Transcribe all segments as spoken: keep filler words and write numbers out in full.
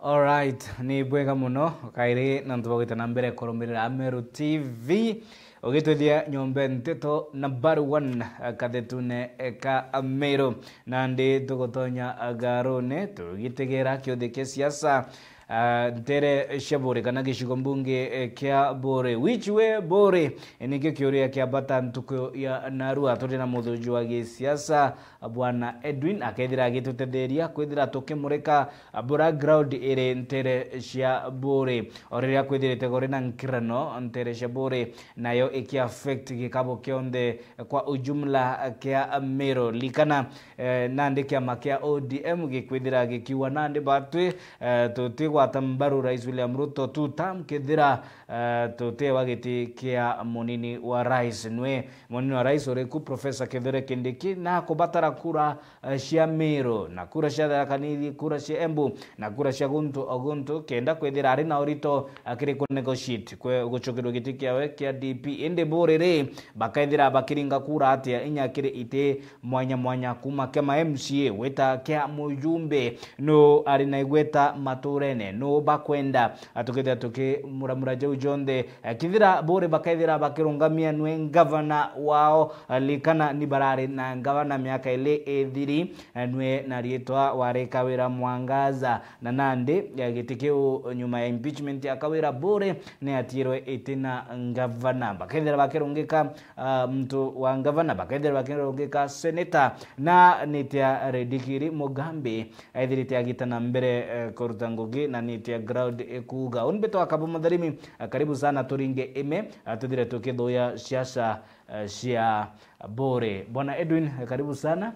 Alright, ni bwega muno kairi nontu bwa gwita na mbere kurumirira Ameru T V, ugitwithia nyombe nteto number one, eh, kathetune, eh, ka Ameru. Nandi tugutonya, eh, garune tugitegera kiuthi kia siasa, ah, ntere cia Buri kana gicigo mbunge, eh, kia Buri. Which way Buri? Eh, nikio kiuria kia bata ntuku ya narua. Turi na muthunji wa gisiasa, Bwana Edwin, akethira agitutetheria kwithira tukimurika background iri ntere cia Buri. O riria kwithirite kuri na nkirano ntere cia Buri, nayo iki affect gikabo kionthe kwa ujumla kia Meru. Likana, eh, nandi kiama kia O D M gikwithira gikiuga nandi batwi, eh, tutigwata mbaru Rais William Ruto two term kethira, eh, tutewa giti kia munini wa rais. Nwe munini wa rais uriku, Professor Kithure Kindiki, na kubatara kura, eh, cia Meru, na kura cia Tharaka Nithi, kura cia Embu, na kura cia guntu o guntu, kenda kwithira ari na urito akiri ku negotiate kwe gucokerwa giti kiawe kia D P. Indi Buri ri, bakethira bakiringa kura atia inya kiri iti mwanya mwanya kuma kia ma M C A gwita kia mujumbe? Nu ari na igweta maturene? Nu bakwenda? Tukethira tukimuramura jau jonthe, eh, kithira Buri bakethira bakirungamia nwe ngavana wao, eh, likana ni barari na ngavana miaka ili ithiri, eh, nwe na riitwa wari Kawira Mwangaza, na nandi, eh, giti kiu nyuma ya impeachment ya Kawira, Buri ni atiirwe iti na ngavana. Bakethira bakirungika, ah, muntu wa ngavana, bakethira bakirungika seneta, na nitia Redikiri Mugambi ethirite agita na mbere, eh, kuruta ngugi, na nitia ground ikuuga. Uni mbitwa Kabu Mutharimi, eh, karibu sana turinge ime, eh, tuthire tukithuya siasa, eh, cia Buri. Bwana Edwin, eh, karibu sana.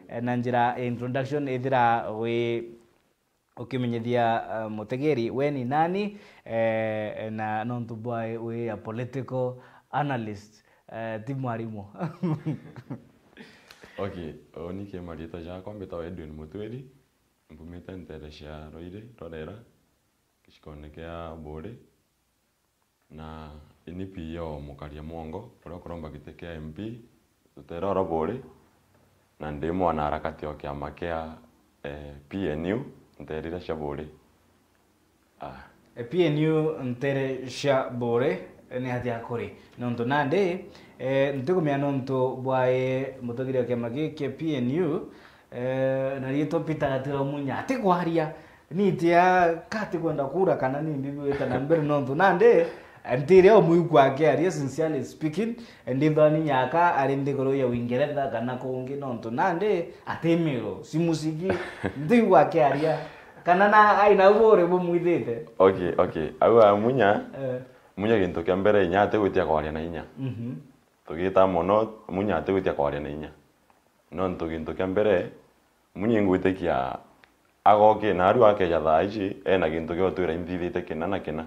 Eh, na njira ya introduction, ithira wi ukimenyithia, eh, mutegeri we ni nani, eh, na nontu bwa wi a political analyst, eh, ti mwarimu. Okay, uni ki mariitwa jakwa mbitagwa Edwin Mutwiri, mbumite ntere cia Rwairi, Rorera, gicigone kia Buri. Na ini P O Mukaria Mwongo, uria ukuromba giti kia M P, ruteere rwa Buri, na ndi mwanaharakati o kiama kia, eh, P N U, nteere iria cia Buri. Ah. E, P N U nteere cia Buri, ni atia kuri? Nontu nandi, eh, ntikumenya nontu bwae mutongeria wa kiama giki kia P N U, eh, na riitwa Peter Gatira Munya, atikwaria. Nitia ka atikwenda kura kana ni mbibi wita na mbere nontu nandi, eh, ntiri o mwigu akiaria, sincerely speaking, eh, ndithwa ni nyaka ari nthiguru ya Uingeretha kana kungi nontu nandi ati Miru, si musiki, ntiigua akiaria. Kana na ai nau Buri bumwithite? Okay, okay. Au a Munya, eh, Munya gintu kia mbere inya atigwitia kwaria na inya. Mhm. Tugita mono, Munya atigwitia kwaria na inya. Nontu gintu kia mbere, Munya ingwitikia agoki, na ariu akeja thaa ici, ena gintu gia gutwira inthithite kina na kina.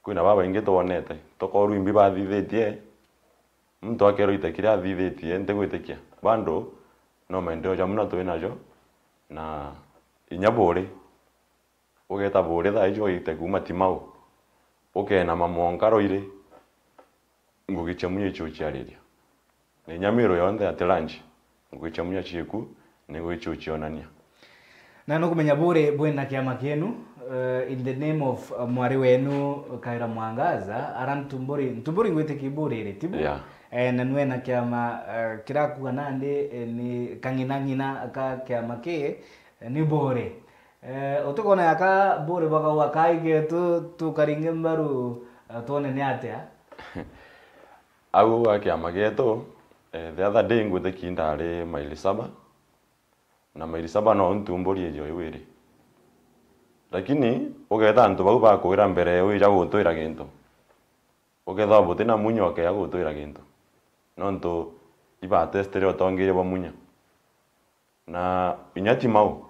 Kwina babaingi twonete, tokorwa imbi bathithitie, muntu akerwa ite kiria athithitie, ntigwitikia. Bado, no maendeleo ja Munya twi najo, na inya Buri. Ugeta Buri thaa ici ugite kuuma Timau. Ukenama mwanka Rwairi, ngugi cia Munya icio uciariria. Na inya Miru yonthe at large, ngugi cia Munya cieku, ni ngugi icio ucionania. Na nukumenya Buri bwina kiama kienu, eh, in the name of, eh, mwari wenu Kawira Mwangaza, ara Ntumburi, Ntumburi ngwitikia Buri iri, tibu? Yeah. Eh, na nwena kiama, eh, kirakuga nandi, eh, ni kang'ina ng'ina ka kiama ki, eh, ni Buri. Eh, utikona yaka Buri bakauga kai getu tukaringe mbaru, eh, twone ni atia? Au gwa kiama getu, eh, the other day ngwitikia ndari maili saba, na maili saba no Ntumburi ijo iu iri. Lakini ugeta antu bau bakwira mbere wija gutwira gintu, ukethirwa buti na Munya ukeya gutwira gintu, nontu ibatestire utongeria bwa Munya. Na inya Timau,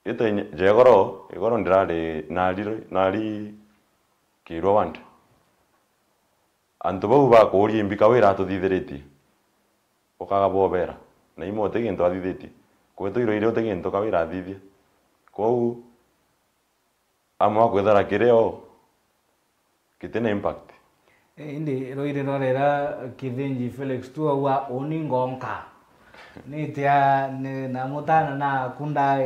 Ite inya, ja igoro, igoro ndirari nari, nari Kirwa ward. Antu bau bakuuria imbi Kawira atuthithiritie. Ukaga bobera. Na imwe uti gintu athithitie. Kwetu i Rwairi uti gintu Kawira athithia. Kwou, amwe akwithara kiri o, giti na impact. Eh, indi Rwairi rorera Kithinji Felix tu auga, "Uni ngonka." Nitia ni na mutana na kunda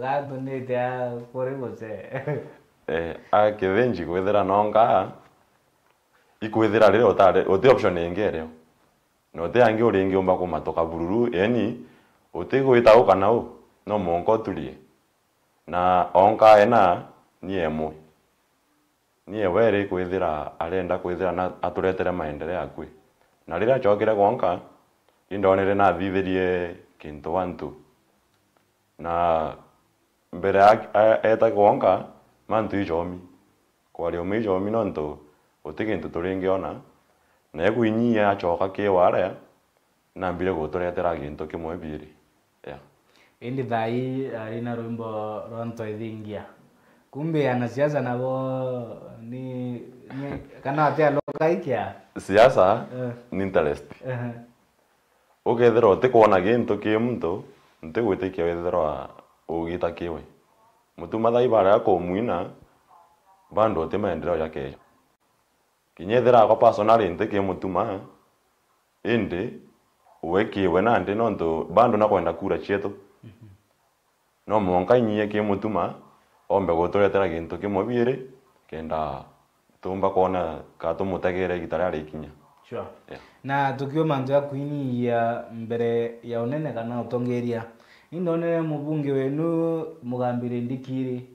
gatu nitia kuri guce. Eh, a kithinji kwithira nonka ikwithira riri utari uti option ingi irio, na uti angi uringiumba kumatuka bururu, yani uti gwita u kana u, no mwanka uturie. Na onka ena ni emwe. Ni ewe ri kwithira arenda kwithira na aturetere maendeleo akui. Na riria acokire gwonka, indonere nathithirie kintu one two. Na mbere a- a- eta gwonka, mantu ijomi. Kwaria uma ijomi nontu uti kintu turingiona. Na ekwinyia acoka ki waria, nambire guturetera gintu kimwe biiri. Yeah. Indi thaa ii ari na rwimbo rwa nto ithingia. Kumbe anasiasa nabo ni, ni kana ati aluka ikia? Siasa Eh. ni interest. Ehe. Ukethirwa utikwona gintu ki muntu, ntigwitikia withirwa ugita kiwe. Mutuma thaa ii barega kumwina, bado uti maendeleo jakeja. Kinya ethira akwa personally nti ki mutuma, indi we kiwe nandi nontu bado nakwenda kura cietu. No mwanka inyie ki mutuma, ombe guturetera gintu kimwe biiri, kenda tumba kwona ka tumutegere igita riria rikinya. Sure. Yeah. Na tukiuma mantu ya kuinyia mbere ya unene kana utongeria, indonere mubunge wenu Mugambire Ndikiri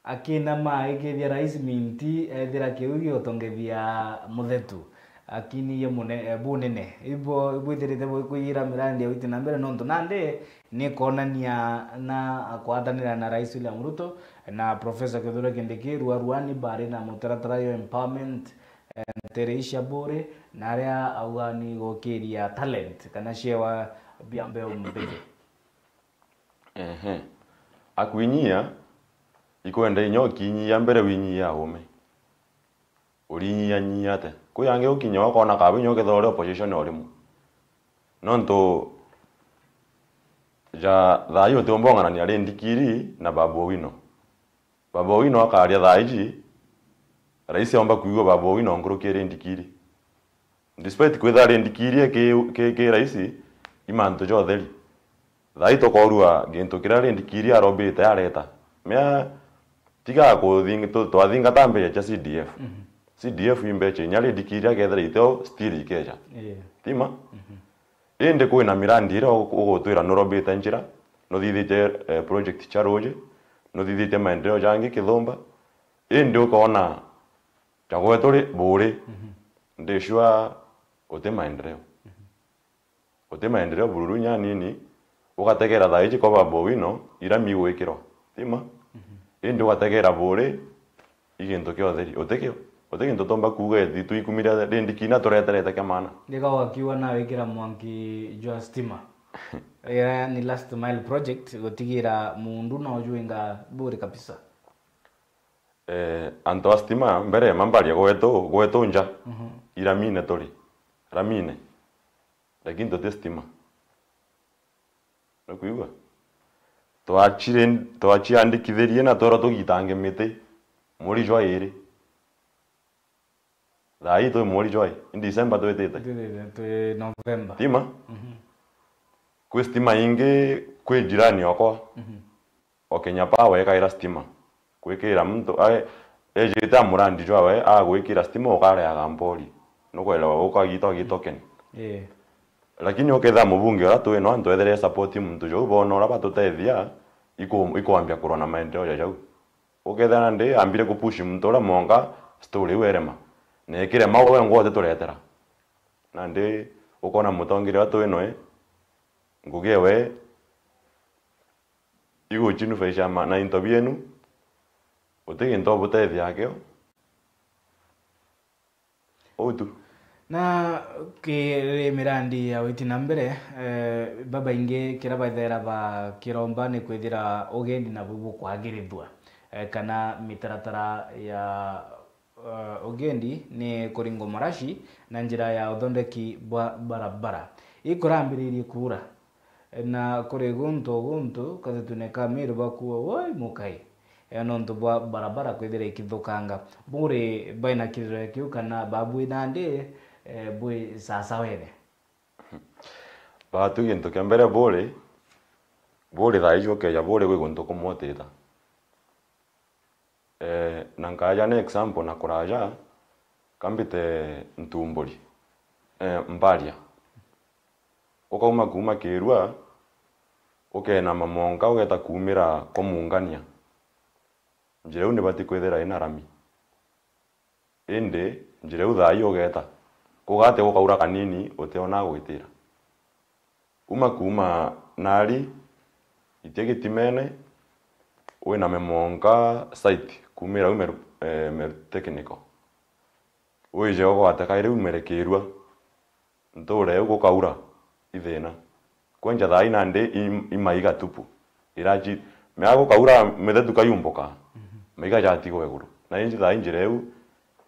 akinama aikithia rais minti ethira kiu giutongethia Muthetu akiniye mune- eh, bunene. Ibo ibwithirite bwikuyira mirandi ya witi na mbere nontu nandi nikonania na akwatanira na Rais William Ruto na Professor Kithure Kindiki rua ruani bari na mutaratara yo empowerment, eh, ntere icia buri na aria auga ni gukiria talent kana ciewa bia mbeu mbingi. Ehe. Akwinyia, ikwenda inya ukinyia mbere winyia aume. Urinyia nyia ate? Kwi angi ukinya ukona kaba inya ukethira uri opposition o rimwe. Nontu ja thaa ii utiumba ung'anania ri Ndikiri na Babu Owino. Babu Owino akaria thaa iji, rais aumba kwigua Babu Owino nkuruki iri Ndikiri. Despite kwithira ri Ndikiri e ki, ki, ki rais, i mantu ja utheri. Thaa ii tukorua gintu kiria ri Ndikiri arobite areta. Mea, tiga kuthing-, tu-, twathingata mbeca cia C D F. Mhm. C D F i mbeca inya ri Ndikiri akethira iteo, still ikeja. Ii. Tima? Mhm. Indi kwina mirandi iria u-, ugutwira nurobite njira, nuthithitie, eh, project cia ruuji, nuthithitie maendeleo jangi kithumba, indi ukoona ja gwetu ri buuri, mhm, ndicua uti maendeleo. Mhm. Uti maendeleo bururu inya anini, ugategera thaa iji kwa Babu Owino, irami igwikirwa. Tima? Mhm. Indi ugategera buuri, i gintu kia utheri. Uti kio. Uti gintu tumba kuuga eti twikumire ri Ndikiri na tureterete kia maana. Ndika wakiuga na wikira mwanki jwa stima. Ira ni last mile project, gutigira muundu no jwinga buri kabisa. Eh, antu a stima, mbere mambari gwetu, gwetu nja, mhm, iramine turi. Ramine. Lakini tuti stima. Nukwigua? Twachire, twachiandikithirie na twera tugitange miti mweri jwa iri. Thaa ii twi mweri jwa i, i December twitite. Twitite, twi November. Tima? Mhm. Kwi stima ingi kwi jirani okwa. Mhm. O Kenya Power ikaira stima. Gwikira muntu, ai, ejite a murandi jwawe, agwikira stima ukareaga mpori. Nukwelewa, ukagita ugitoken. Ii. Lakini ukethira mubunge uria twi no, antu ethere support muntu jau, boona uria batutethia, iku-, ikwambia kurwa na maendeleo ja jau. Ukethira nandi ambire kupush muntu uria mwanka story iu erema. Na ikirema, we ngwa utituretera. Nandi ukona mutongeria uria twi noe, ngugi ewe iguchinufaisha ma-, na into bienu, uti gintu ubutethia akio. Uu tu. Na kiri mirandi ya witi na mbere, eh, babaingi kiria baithera bakiromba ni kwithira ugendi nabu bukwagirithua, eh, kana mitaratara ya, eh, ugendi ni kuringwa marashi na njira ya uthondeki bwa barabara. Ikurambiririe kuura, na kuri guntu o guntu, kathitune ka Meru bakuuga, "Woi, mukai!" Eh, nontu bwa barabara kwithira ikithukanga. Buri baina kiriro kiu kana babui nandi, eh, bwi sasawene? Baatu gintu kia mbere buri, buri thaa iji ukeeja buri gwi guntu kumwe utita. Eh, na nkaaja na example na kuraja, kambite Ntumburi, eh, Mbaria. Ukauma kuuma Kirua, ukeenama mwanka ugeeta kuumira kwa Mungania. Njira iu nibati kwithira ina rami. Indi njira iu thaa ii ugeeta, kugate gukaura kanini utiona gwitira. Uma kuuma nari, itia Gitimene, winame mwanka site, kuumira au Meru, eh, Meru Technical. Wije ugwate kairi umere Kirua. Ntuura iu gukaura, ithina. Kwenja thaa ii nandi i, i maiga tupu. Iraji, mea gukaura mithetu kayumbuka. Maiga jatigwa iguru. Na inji thaa ii njira iu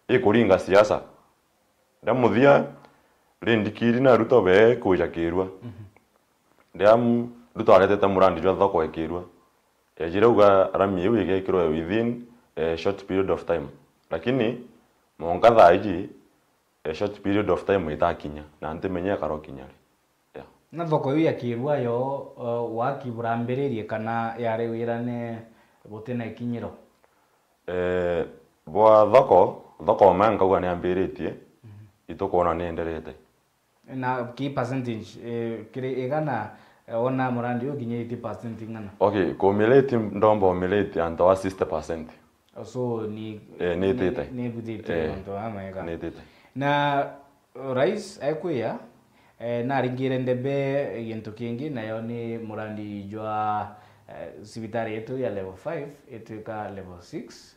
ikuringa siasa. Ria muthia, ri ndikiri na Ruto be kwija Kirua. Ria m-, Ruto aretete murandi jwa thoko e Kirua. Ejire uga rami iu igekirwe within a short period of time. Lakini, mwanka thaa iji, a short period of time itakinya, na ntimenye ikarokinya ri. Yeah. Na thoko iu ya Kirua yo, uh, waki burambiririe kana yari wirane butina ikinyiro? Eh, bwa thoko, thoko ma nkauga niambiritie, itukwona nienderete. Na ki percentage, eh, kiri igana, eh, wona murandi uyu ukinyiritie percent ing'ana? Okay, kumilate ndomba umilate antu a sixty percent. So ni, eh, ni itite, ni ibuthitie, eh, mantu aa mega. Ni itite. Na Rais ekwia, eh, naringire ndebe gintu kingi, nayo ni murandi jwa, eh, cibitari yetu ya level five itwika level six.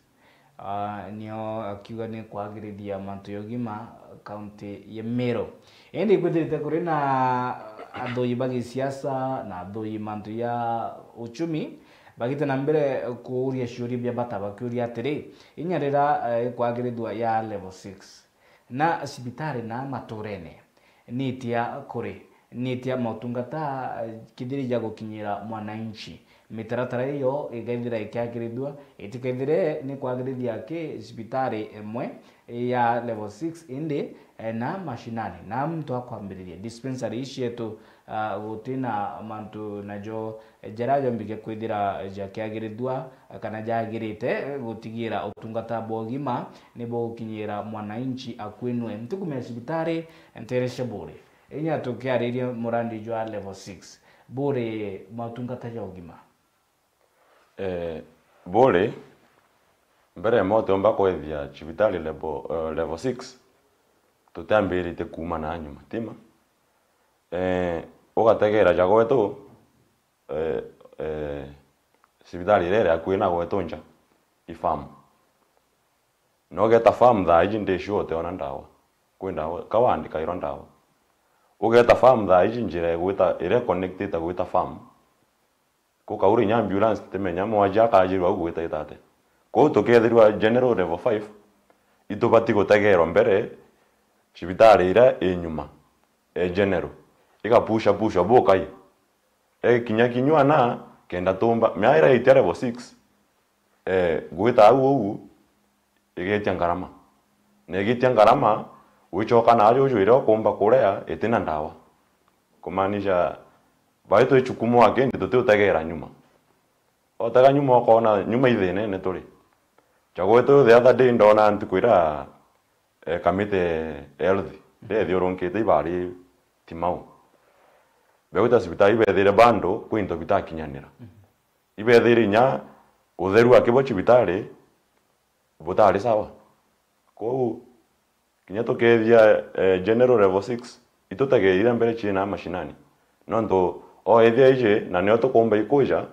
Ah, nio akiuga ni kwagirithia mantu ya ugima kaunti ya Meru. Indi ikwithirite kuri na athui ba gisiasa na athui mantu ya uchumi bagite na mbere kuuria ciuria bia bata bakiuria atiri, inya rira, eh, ikwagirithua ya level six, na cibitari na maturene, nitia kuri, nitia motungata, eh, kithiri ja gukinyira mwananchi? Mitaratara iyo ikaithira ikiagirithua, itikethire ni kwagirithia ki cibitari imwe ya level six, indi, eh, na mashinani, na muntu akwambiriria dispensary ii cietu, ah, gutina mantu najo jarajombike kwithira jakiagirithua kana jagirite gutigira utungata bwa ugima ni bugukinyira mwananchi akwenue. Ntukumia cibitari nterecia buri. Inya tukiariria murandi jwa level six, buri mautungata ja ugima? Eh, buri, mbere mwa utiumba kwethia cibitari level, eh, level six, tutiambiritie kuuma na nyuma, tima? Eh, ugategera ja gwetu, eh, eh, cibitari iria iri akui na gwetu nja, i farm. Na ugeta farm thaa iji ndi sure utiona ndawa. Kwi ndawa, ka wandikairwa ndawa. Ugeta farm thaa iji njira igwita, iria connectite gwita farm. Kukaura inya ambulance timenya mwaji akajirwa au gwita itate. Kwou tukethirwa general level five, itubati gutegerwa mbere cibitari iria i nyuma, e general, igapusha pushwa bukai. Ekinya kinyua na kenda tumba, mea ira itia level six, eh, gwita au uu, igetia ngarama. Na igetia ngarama, wichoka na ajo uju iria ukumba kurea itina ndawa. Kumaanisha, bai twi chukumu akindi tutiutegera nyuma. Otega nyuma ukona nyuma ithinene turi. Chagwe tu the other day ndona ntuku ira, eh, kamite health, ri ethiurunkite ibari Timau. Begwita cibitari ibethire bando kwi into bitakinyanira. Ibethire inya utheru akibo cibitari butari sawa. Kwou, kinya tukethia, eh, general level six, itutegeire mbere ciina mashinani. Nontu, o ethia iji, na nio tukumba ikwija,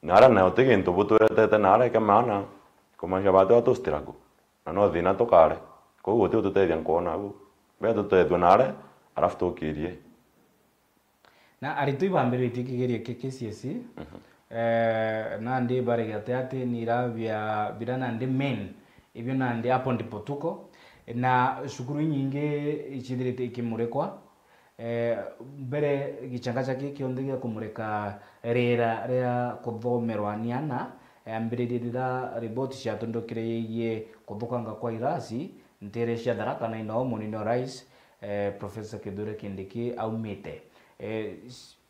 na ara nayo ti gintu buturetete na ara eke maana, kumaanisha batu atu struggle. Na no thina tukare. Kwou guti ututethia nkwona au. Mbere tutethua nare, arafu tukirie. Na aritwa ibambiritie kigerio kia K C S E, eh, nandi bari gati ati ni ira bia, bira nandi main, ibio nandi apo ndipo tuko. Na cukuru inyingi icithirite ikimurikwa. Eh, mbere gichanga kia ki kionthe gia kumurika riera ria kuthomerwa ni ana, yambiririe rira riboti ciatundukire yegii kuthukanga kwa irasi ntere cia Tharaka Nithi, na o munini o rais, eh, Professor Kithure Kindiki aumite. Eh,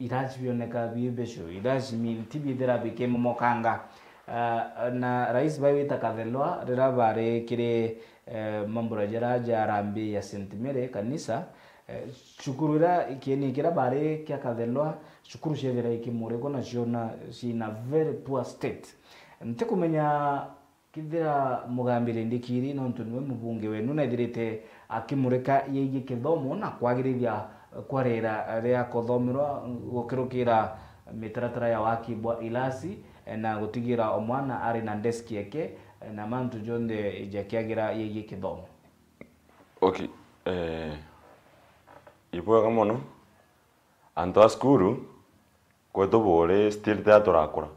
iraci bioneka bi special, iraci mi-, ti bithira bikimomokanga. Ah, na rais bai wita Kathelwa, rira bari kiri, eh, mambura jara ja Harambee ya Saint Mary kanisa, eh, cukuru ira kieni kira bari kia Kathelwa, cukuru ciethira ikimurikwa na ciona ciina very poor state. Ntikumenya kithira Mugambi Rindikiri, nontu niwe mubunge wenu, nethirite akimurika yegie kithomo na kwagirithia kwarira ria kuthomerwa gukirukira mitaratara ya waki bwa ilasi, na gutigira o mwana ari na desk yake, na mantu jonthe jakiagira yegie kithomo. Okay. Eh, ibwega mono. Antu a cukuru, kwetu Buuri, still tia turakura.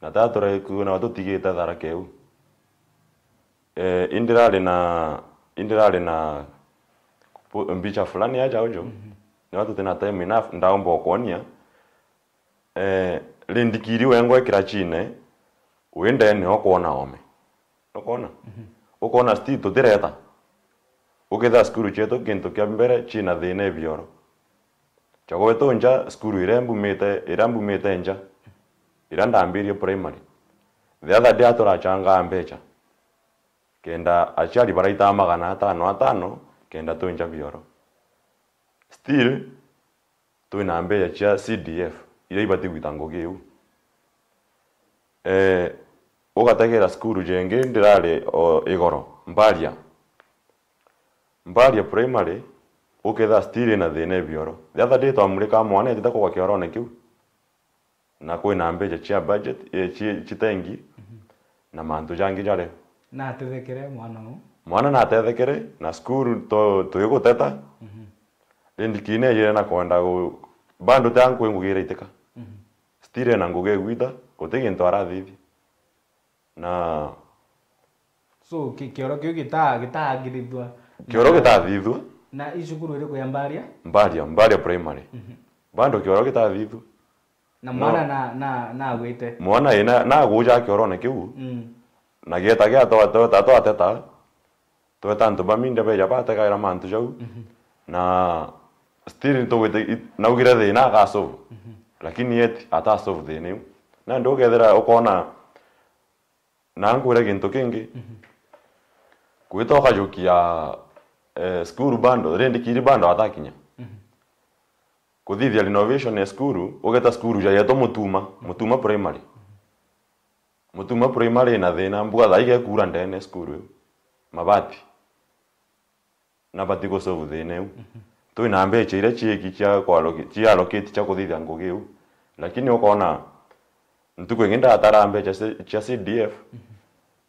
Na tia turaikua, na tutigite Tharaka iu. Eh, indirari na, indirari na pu-, mbicha fulani aja uju. Mhm. Ni watu tina time enough, ndaomba ukonia. Eh, Rindikiri wengwa ikira chine, wi ndene ukwona ome. Ukona? Mhm. Ukona still tutireta. Ukethira cukuru cietu kintu kia mbere cina thina ibioro. Cha gwetu nja, cukuru iria mbumite, iria mbumite nja, iria ndambirie primary, the other day turachangaa mbecha kenda aciari baraita magana atano atano kenda twinja bioro. Still, twina mbecha cia C D F iria ibati gwita ngugi iu. Eh, ugategera cukuru jengi ndirari o igoro, Mbaria. Mbaria Primary, ukethira still ina thina ibioro. The other day twamurika mwana etite kugwa kiorone kiu. Na kwina mbecha cia budget, eh, ci-, citengi, mhm, na mantu jangi jari. Na atethekere mwana uu? Mwana na atethekere, na cukuru tu-, tuiguteta. Mhm. Rindikiri nejire na kwenda gu-, bado ta nkwingugire itika. Mhm. Still ena ngugi igwita, guti gintu arathithia. Na so, ki-, kioro kiu gita-, gitaagirithua. Kioro na gitathithua. Na i cukuru iriku ya Mbaria? Mbaria, Mbaria Primary. Mhm. Bado kioro gitathithua. Na mwana na, na, nagwite. Mwana ina, naguja kiorone kiu. Mm. Na gieta gia twa-, twa-, twa-, twateta, tweta antu ba media beja bategaira mantu jau. Mhm. Na still tugwite i-, naugire thina agasolve. Mhm. Lakini yet atasolve thina iu. Na ndio ukethira ukona, na nkwire gintu kingi. Mhm. Kwita ukajukia, eh, cukuru bando, Rindikiri bando atakinya. Mhm. Kuthithia renovation ya cukuru, ugeta cukuru ja yetu Mutuma, Mutuma Primary. Mutuma Primary ina thina, mbua thaa igekura ndene cukuru iu. Mabati. Na bati gusolve thina iu. Mhm. Twina mbecha iria ciiki cia kualloca-, cia allocate cia kuthithia ngugi iu. Lakini ukona, ntuku ingi ndatara mbecha cia, cia C D F, mhm,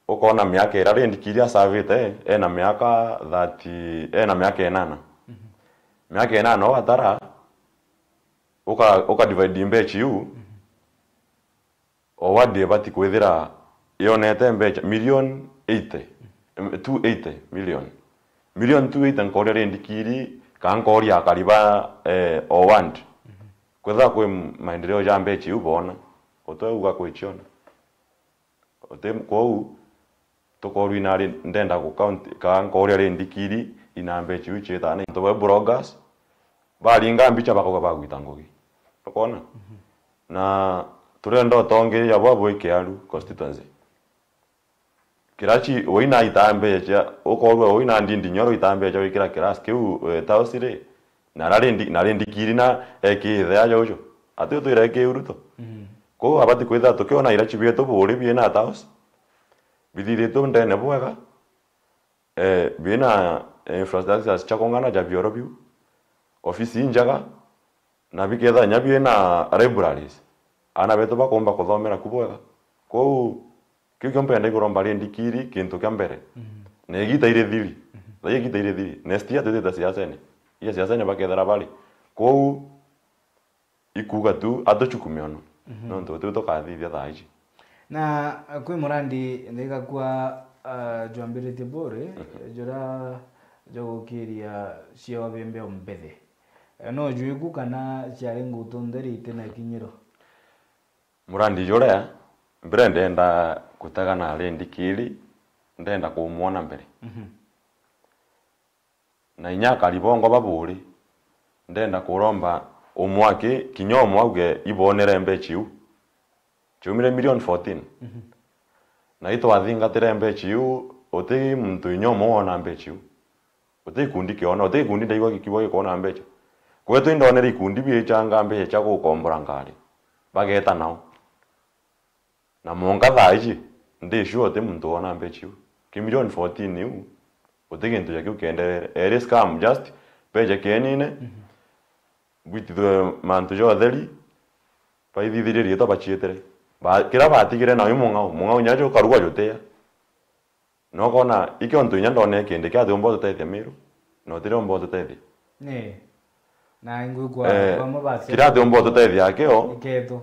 ukona miaka iria Rindikiri asavite, ena miaka thirty, ena miaka inana. Mhm. Miaka inana ugatara, uka, uka divide mbecha iu, mhm, o ward ibati kwithira yonete mbecha million eighty, em, two eighty million. Million two eighty nkoria Rindikiri, ka nkoria akari ba, eh, o ward. Mhm. Kwithira kwi maendeleo ja mbecha iu boona, utwe uga kwi ciona. Uti, kwou, tukorwa ina ri, ndenda ku count, ka nkoria Rindikiri, ina mbecha iu ciitana into ba bloggers, baringa mbicha bakauga bagwita ngugi. Ukona? Mhm. Na turenda utongeria bwa bwi Kiaru constituency. Kirachi, uina ita mbecha, ukorwa uina ndindi nyoro ita mbecha wikira kirasi kiu, eh, Taus ri, na ara Rindi-, na Rindikiri na ekithe aja uju. Ati utwira eki Ruto. Mhm. Kwou abati kwithira tukiona irachi bietu Buuri biina Taus, bithithitwe ndene bwega, eh, biina, eh, infrastructures cia kung'ana ja bioro biu, ofisi injega, na bikethira nya biina libraries, aana betu bakumba kuthomera ku bwega. Kwou, kiu kio mpenda iguromba Rindikiri kintu kia mbere. Mhm. Na igita iri thiri. Mhm. Thaa igita iri thiri. Next year twitite siasene. Iya siasene bakethira bari. Kwou, ikuuga tu atuchukume ono. Mhm. Nontu tiu tukathithia thaa ici. Na, eh, kwi murandi nthigakua, ah, jwambiritie Buuri, mhm, jura jwa gukiria ciewa bia mbeo mbithe. Eh, no jwiku kana ciari ngutu ntheri itina kinyiro? Murandi juria mbere ndenda gutega na Rindikiri, ndenda kumwona mbere. Mhm. Na inya akari bongwa ba Buuri, ndenda kuromba Umwe aki, kinya umwe auge ibonere mbecha iu. Ciumire million fourteen. Mhm. Na itwathingatire mbecha iu, uti muntu inya umwe wona mbecha iu. Uti gikundi kiona, uti gikundi ndaigua gikiuga gikwona mbecha. Kwetu indonere ikundi biichanga mbecha cia gukombora ngari. Bageta nao. Na mwanka thaa iji, ndi sure uti muntu wona mbecha iu. Ki million fourteen iu, uti gintu ja kiu kienderere. Eri scam, just mbecha kienine, mhm, bwitithwe mantu ja utheri, baithithirie riitwa baciitire. Ba-, kiria batigire nao i mung'ao, mung'ao inya jo ukarugwa jutia. Na ukona, ikio ntu inya ndonere kindi kia ati umba ututethia Miru, na utire umba ututethia. Ni. Na ingwigua, eh, bamwe bacia kiria ati umba ututethia akio, iketu.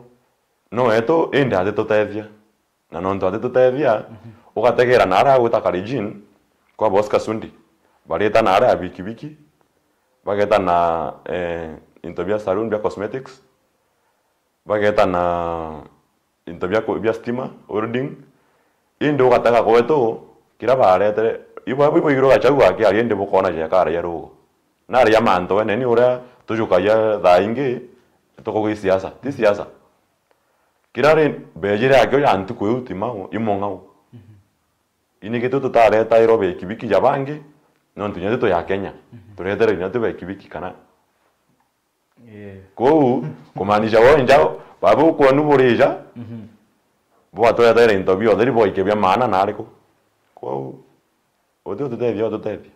No etu, indi atitutethia. Na nontu atitutethia, mhm, ugategera na aria agwita Karijin, kwa Boss Kasundi. Barita na aria a bikibiki, bageta na, eh, into bia saloon, bia cosmetics, bageta na into bia ku-, bia stima, welding. Indi ugatega kwetu, kiria baretere, ibo, ibo iguru gachau gakiaria, indi bukona jekara ya rugo. Naria mantu wene ni uria tujukagia thaa ingi, tukugi siasa, ti siasa. Kiria ri, mbejire akio ya ntuku iu ti mau, i mung'au. Mhm. Ini gitu tutaretairwo bekibiki ja bangi, nontu inya tu ya Kenya. Mhm. Turetere inya tu bekibiki kana. Eh. Kwou, kumaanisha wo inja, babu kwonu burija, mhm, bwaturetere into bionthe, ni bwaikia bia maana na ariku? Kwou, uti ututethia, ututethia.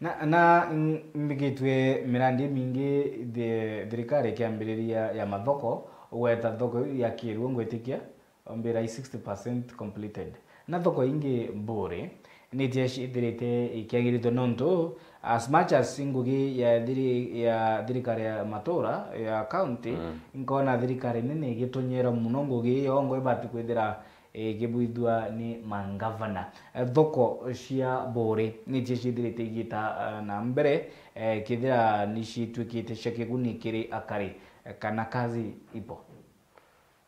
Na, na, mm, mbikitwe mirandi imingi thi-, thirikari ikiambiriria ya mathoko, ugweta thoko iu yakirwe ngwitikia, ombira i sixty percent completed. Na thoko ingi Mburi, nitia ciithirite ikiagiritwe nontu, as much as ngugi ya thiri-, ya thirikari ya matura, ya county, mm, nkona thirikari nene igitunyira muno ngugi iyo ngo ibati kwithira ikibwithua ni mangavana. Eh, thoko cia Mburi nicio cithirite igita, eh, na mbere, eh, kethira nicituikite cia kiguni kiri akari, eh, kana kazi ipo?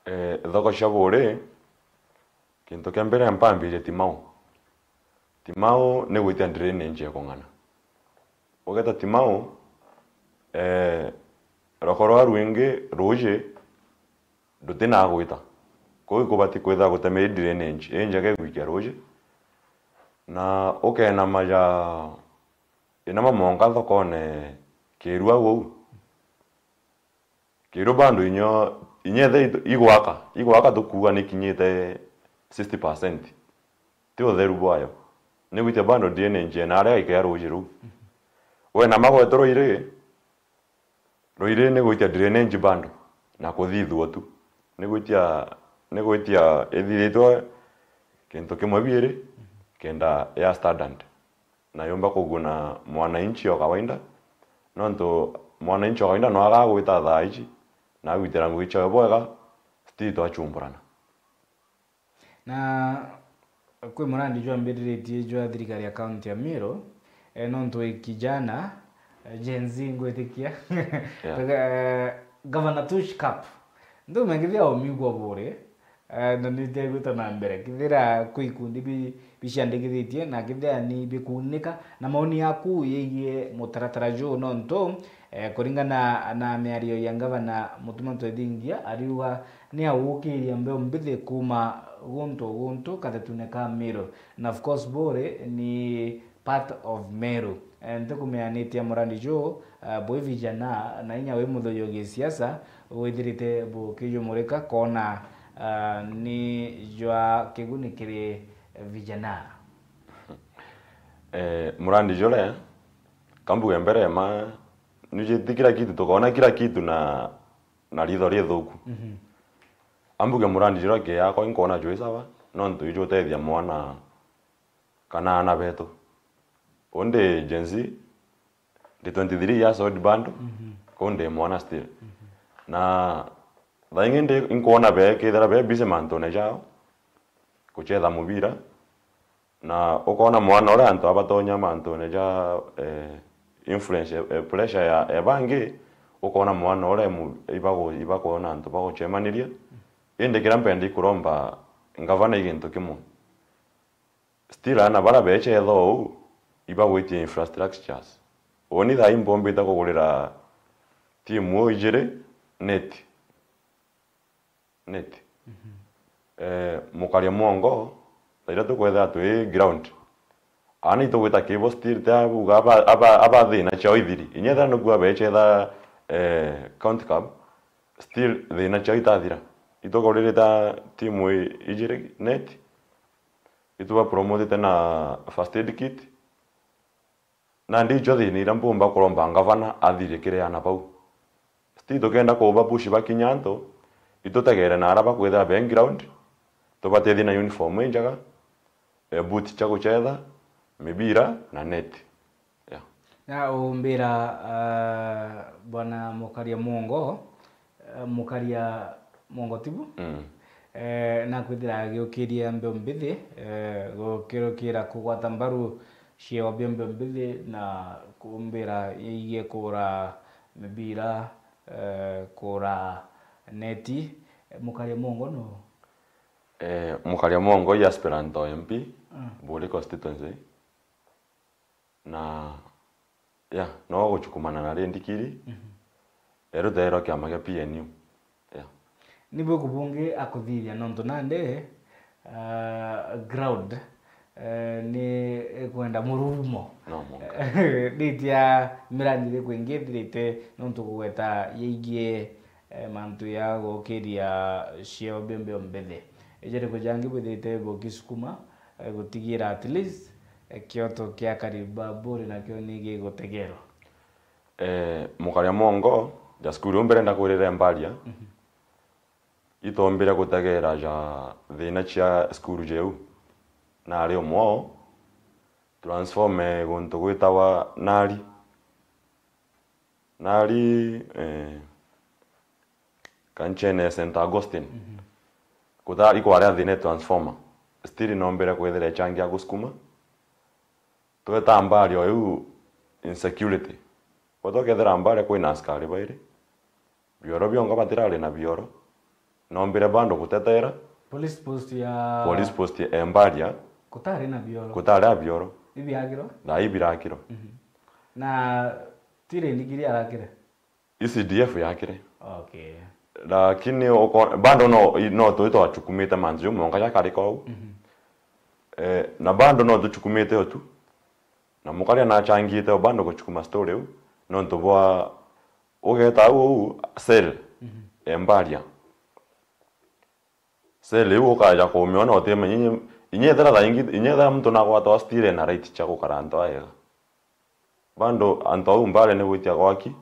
Eh, thoko cia Mburi, kintu kia mbere mpambire Timau. Timau ni gwitia drainage ikung'ana. Ugeta Timau, eh, roko rwa rwingi ruji rutina gwita. Kwou ikubati kwithira gutemeri drainage injega igwikia ruji. Na ukenama ja, inama mwanka thokone Kirua uu. Kirua bado inyo, inya ethe itu-, igwaka, igwaka tukuuga nikinyite sixty percent. Ti utheru bwayo. Ni gwitia bado drainage na aria ikea ruji ruu. Wenama gwetu Ruiri, Ruiri ni gwitia drainage bado na kuthithua tu. Ni gwitia, ni gwitia ithithitwe kintu kimwe biiri, kenda ya standard. Na yumba kuguna mwananchi o kawaida, nontu mwananchi o kawaida no agagwita thaa ici, na agwitira ngugi ciawe bwega, still twachumburana. Na kwi murandi jwambiriritie jwa thirikari ya kaunti ya Meru, eh, nontu wi kijana, eh, Gen Z ngwitikia. Yeah. Eh, Governor Tush Cup. Ndume ngithia umigua Mburi, eh, na nitiegwita na mbere. Kethira kwi ikundi bi-, biciandikithitie, na kethira ni bikuunika na maoni yaku yegie mutaratara juu, nontu, eh, kuringana na miario ya Ngavana Mutuma Ntwethingia, ariuga ni aukiria mbeu mbithi kuuma guntu guntu kathetune ka Meru. Na of course, Mburi ni part of Meru. Eh, ntikumea nitia murandi juu, eh, bwi vijana na inya wi muthurio gisiasa, withirite bukijumurika koona, eh, ni jwa kiguni kiri vijana? Eh, murandi jure, kambuge mbere ma, nijiti kila kitu, tukoona kila kitu na, na ritho rithuku. Mhm. Ambuge murandi jure kiakwa inkoona jwi sawa, nontu ijutethia mwana kana aana betu. Undi Gen Z, ndi twenty-three years old bado, mhm, kou ndi mwana still. Mhm. Na thaa ingi ndi, inkwona be, kethira be busy mantune jao, guchetha mubira, na ukoona mwana uria antu abatonya mantune ja, eh, influence, eh, pressure ya, ya bangi, ukoona mwana uria imu-, ibagu-, ibakwona antu baguchemaniria. Indi kiria mpenda ikuromba ngavana i gintu kimwe. Still aana baria becha etha uu, ibagwitia infrastructures. Uuni thaa ii mbombite kugurira timu uu ijiri net. Net. Eh, mukaria mwongo, tairia tukwethira twi ground. Aana itugwita kibo still ti abuga aba, aba, aba thina ciao ithiri. Inya ethira nuku abechetha, eh, County Cup, still thina ciao itathira. Itukuririta timu i-, ijiri net. Ituba promotete na first aid kit. Nandi icio thina iria mbumba kuromba ngavana athirie kiri aana bau. Still tukenda kuba push bakinya antu, itutegere na aria bakwithira be ground, tubatethie na uniform injega, eh, boot cia guchetha, mibira na net. Yeah. Na umbira, ah, bwana Mukaria Mwongo, eh, Mukaria Mwongo tibu? Mm. Eh, nakwithira agiukiria mbeu mbithi, eh, gukirukira kugwata mbaru cieo bia mbeu mbithi na kumbira yaigie kura mibira, eh, kura neti. Eh, Mukaria Mwongo no? Eh, Mukaria Mwongo i aspirant o M P, Mm. Buuri constituency. Na, yeah, no guchukumana na ri ndikiri, Mhm. Erutherwa kiama gia P N U. Yeah. Nibu kubungi akuthithia nontu nandi, ah, ground, eh, ni ikwenda mururumo. No mwanka. Nditi ya mirandi iriku ingi ithirite nontu kugweta yaigie, eh, mantu ya gukiria cieo bia mbeu mbithi. Ijiri kujangi bwithirite bukisukuma, eh, gutigira at least, eh, kioto kia kariba buri nakio ni gigutegerwa. Eh, Mukaria Mwongo, ja cukuru iu mbere ndakwirire Mbaria, Mhm. itombire gutegera ja thina cia cukuru jeu. Nari umwe o, transforme guntu gwitawa Nari. Nari, eh, kanchene Saint Augustine. Mhm. Kuta-, ikwarea thina e transformer. Still nombire kwithira ichangia gusukuma. Tweta Mbaria o iu insecurity. Gwe tokethira Mbaria kwina askari bairi. Bioro bionga batirari na bioro. Nombire bando gutetera. Police post ya Police post ya Mbaria. Kutari na bioro. Kutari a bioro. Ibiakirwa? Na ibirakirwa. Mhm. Na tire ndigiri arakire? E C D F yakire. Okay. Lakini uko-, bando no, no twi twachukumite mantu jau mwanka jakarika uu. Mhm. Eh, na bando no tuchukumite o tu. Na Mukaria nachangite o bando guchukuma story iu. Nontu bwa ugeta au uu cell, Mhm. Embaria. Cell iu ukaja kumiona utimenya inye, inye ethira thaa ingi, inye ethira muntu nagwatwa stile na right cia gukara antu aega. Bando antu au Mbale ni gwitia gwaki,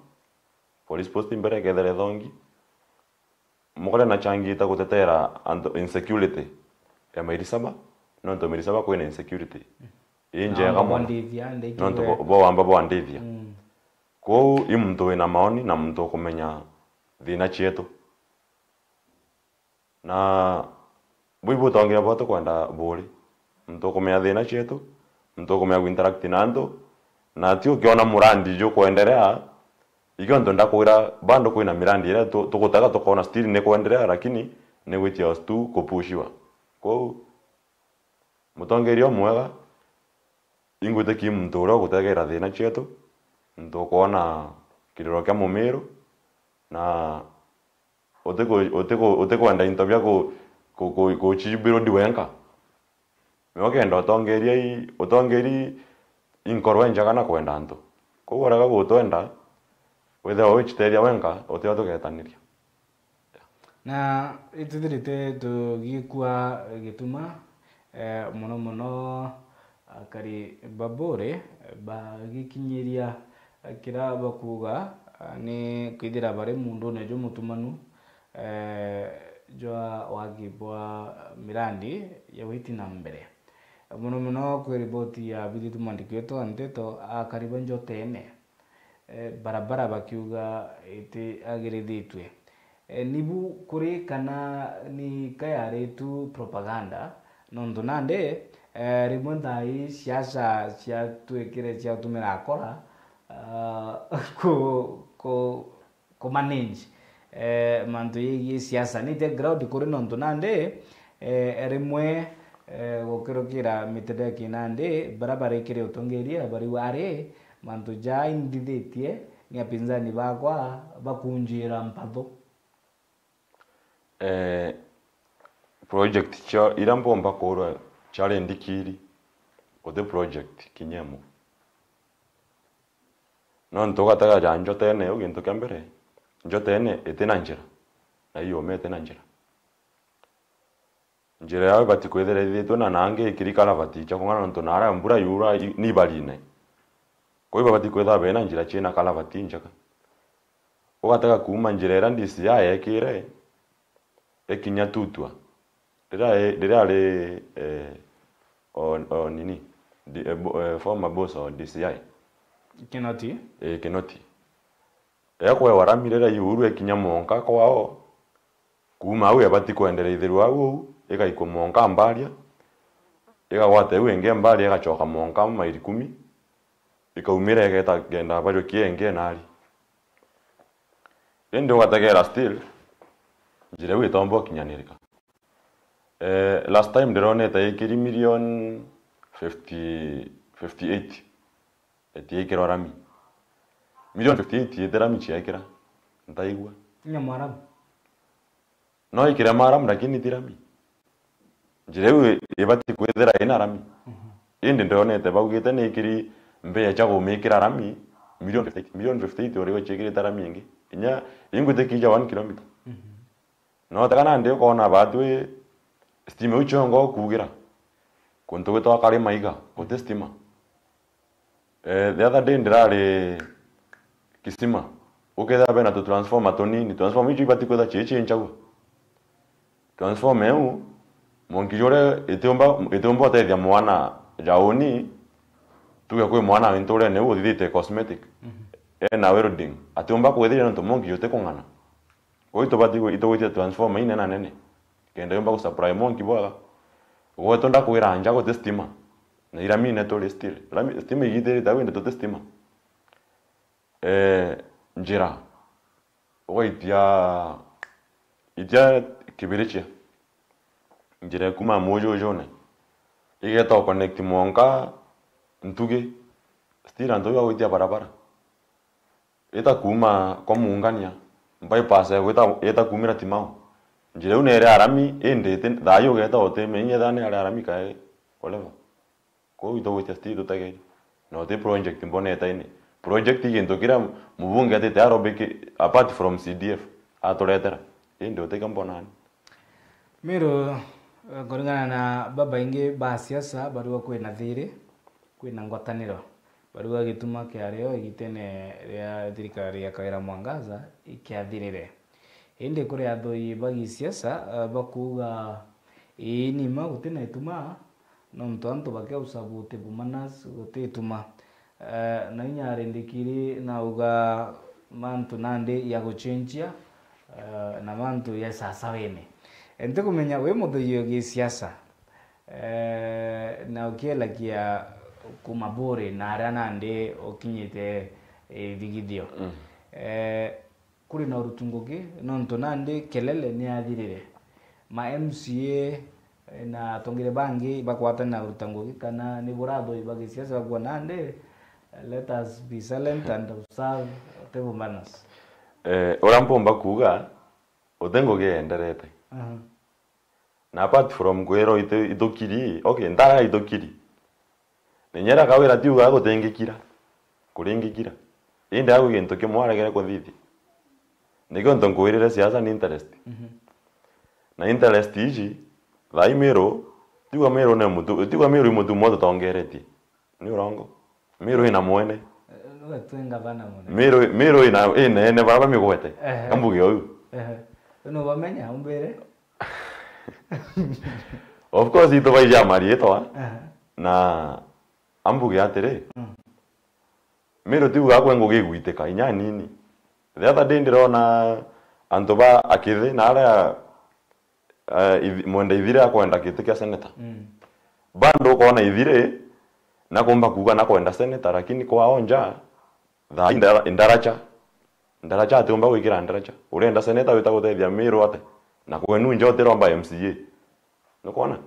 police post mbere ikethira ithongi. Mukare nachangite gutetera antu insecurity ya Mairi Saba, nontu Mairi Saba kwina insecurity injega Namba mono. Bwandithia, ndaikiwe. Nontu bo, bo wamba bwandithia. Mm. Kwou i muntu wina maoni na muntu ukumenya thina cietu. Na bui butongire bwa tukwenda buri. Muntu ukumenya thina cietu, muntu ukumenya kuinteract na antu, na ti ukiona murandi jukwenderea, ikio ntu ndakwira bando kwina mirandi iria tu-, tugutega tukona still ni kwenderea, lakini ni gwitia tu kupushiwa. Kwou, mutongeria umwega, ingwitikia muntu uria ugutegera thina cietu, muntu ukwona kiriro kia mumiru, na utiku-, utiku-, utikwenda into bia ku-, ku-, ku-, kuchibuild wenka. Nio kenda utongeria i-, utongeria i nkoro injega na kwenda antu. Kwou urega gutwenda, withirwa wichiteria wenka, utio tugetaniria. Na itwithirite tugikua gituma, eh, mono mono akari ba buri bagikinyiria kira bakuuga, ah, ni kwithira bari muundune jumutumanu, eh, jwa waki bwa mirandi ya witi na mbere. Mono mono kwi riboti ya bithitu mwandiki wetu wa nteto, akari ba Njotene, eh, barabara bakiuga iti agirithitue. Eh, nibu kuri kana ni ka yari tu propaganda, nontu nandi, eh, rimwe nthai siasa ciatwikire cia utumira akora, ah, ku-, ku-, ku manage, eh, mantu yegii siasa. Nite ground kuri nontu nandi, eh, rimwe, eh, gukirukira mitendeki nandi, bara barikire utongeria, bariu ari mantu jaa indithitie, ni apinzani bakwa bakunjira mpatho. Eh, project cia iria mpomba kurwa ciari ndikiri, guti project kinya imwe. Nontu ugatega ja njotene, iu gintu kia mbere, njotene itina njira, na iume itina njira. Njira yao ibati kwithira ithithitwe na nangi ikiri karavati cia kung'ana, nontu naria mbura yura i- ni ibarine. Kwou ibabati kwithira bena njira ciina karavati injega. Ugatega kuuma njira iria D C I yekire ikinya Tutwa. Riria e- riria ari eh, o, o nini, di- eh, bo- eh, former boss o D C I. Kinoti. Eh, Kinoti. Ekwewa rami riria iuru ekinya mwanka kwao, kuuma au ebati kwendereithirua au au, igaikwa mwanka Mbaria, igagwata iu ingi Mbaria igacoka mwanka mairi kumi, ikaumira igeta kenda Bajokia ingi nari. Indi ugategera still, njira iu itomba ukinyanirika. Eh, last time ndironete ikiri million fifty, fifty-eight itiikirwa rami. Million fifty-eight iti rami ciaikira, ntaigua. Inya mwarabu. No ikire maramu lakini ti rami. Njira iu ibati kwithira ina rami. Indi ndionete baugite ni ikiri mbia cia kumikira rami million fifty-eight. Million fifty-eight uri uciikirite rami ingi. Inya ingwiti kija one kilometer. No teka nandi ukona batwi stima iu ciongo kuugira. Kuntu gwitwa Karimaiga, guti stima. Eh, the other day ndirari Kisima, ukethira bena tu transformer tunini, transformer icio ibati kwitha cii cii nchagua. Transformer iu, mwanki juria itiumba, itiumba utethia mwana jauni, tuge kwi mwana wa nturene u uthithite cosmetic, ena welding, atiumba kwithiria nontu mwanki jutikung'ana. Kwou itubati gwi-, itugwitia transformer inenanene, kenda yumba gusupply mwanki bwega. Gwetu ndakwira nja guti stima. Na iramine turi still. Rami-, stima igithirite au indi tuti stima. Eh, njira. Ugaitia, itia Kibirichia. Njira ikuma Mujujune. Igeta u connect mwanka Ntugi. Still antu bagwitia barabara. Ita kuuma kwa Muungania, bypass ya gwita, ita kuumira Timau. Njira iu nere arami, indi iti, thayu ugeta utimenya ethira ni ari arami kae, whatever. Kwou itugwitia still tutegeri. Na uti project mbonete ini. Project i gintu kiria mubunge atite arobe ki, apart from C D F, aturetera. Indi utikio mbonani. Miru, eh, kuringana na babaingi ba siasa, bariuga kwina thiri, kwina ngwataniro. Bariuga gituma kiario igitene ria thirikari ya Kawira Mwangaza ikiathirire. Indi kuri athoi ba gisiasa, eh, bakuuga, ii, ni mma gutina ituma, nontu antu bakiausa buti bumanas guti ituma. Eh, na inya arindikiri nauga mantu nandi ya gucenjia, eh, na mantu ya sasawene. Ntikumenya wi muthoi o gisiasa, eh, na ukielakia kuma buri na aria nandi ukinyite ithigithio. Eh, kuri na urutu ngugi, nontu nandi kelele ni yathirire. Ma M C A, eh, na atongere bangi bakwatana na kuruta ngugi, kana ni bura athoi ba gisiasa bakuona nandi, let us be silent and observe table manners. Eh, uria mpumba kuuga, uti ngugi yenderete. Aha. Na apart from kwirwa itu-, itukiri, okay, ntara itukiri. Ninyera kawira tiuga gutingikira, kuringikira. Indi agwi gintu kimwe aregere kuthithia. Nikio ntu nkwirire siasa ni interest. Mhm. Na interest ici, thaa ii Miru, tiuga Miru ni mutu-, tiuga Miru i mutumo tutongeretie. Ni urongo. Miru ina mwene. Eh, niwe twi ngavana munene. Miru, Miru ina, ina ene bara bamigwete. Ehe. Kambuge uyu. Ehe. Nubamenya, umbire? Of course, itu baija mariitwa. Ehe. Na ambuge atiri, mm, Miru tiuga kwe ngugi igwitika, inya nini. The other day ndirona antu ba Akithi na aria eh, ithi-, mwenda ithire akwenda giti kia seneta. Mm. Bado ukona ithire, nakumba kuuga nakwenda seneta, lakini kwao nja, thaa ii ndara-, ndaracha. Ndaracha atiumba gwikira ndaracha. Urenda seneta wita gutethia Miru ate? Na kwenu nja utiromba M C A. Nukwona?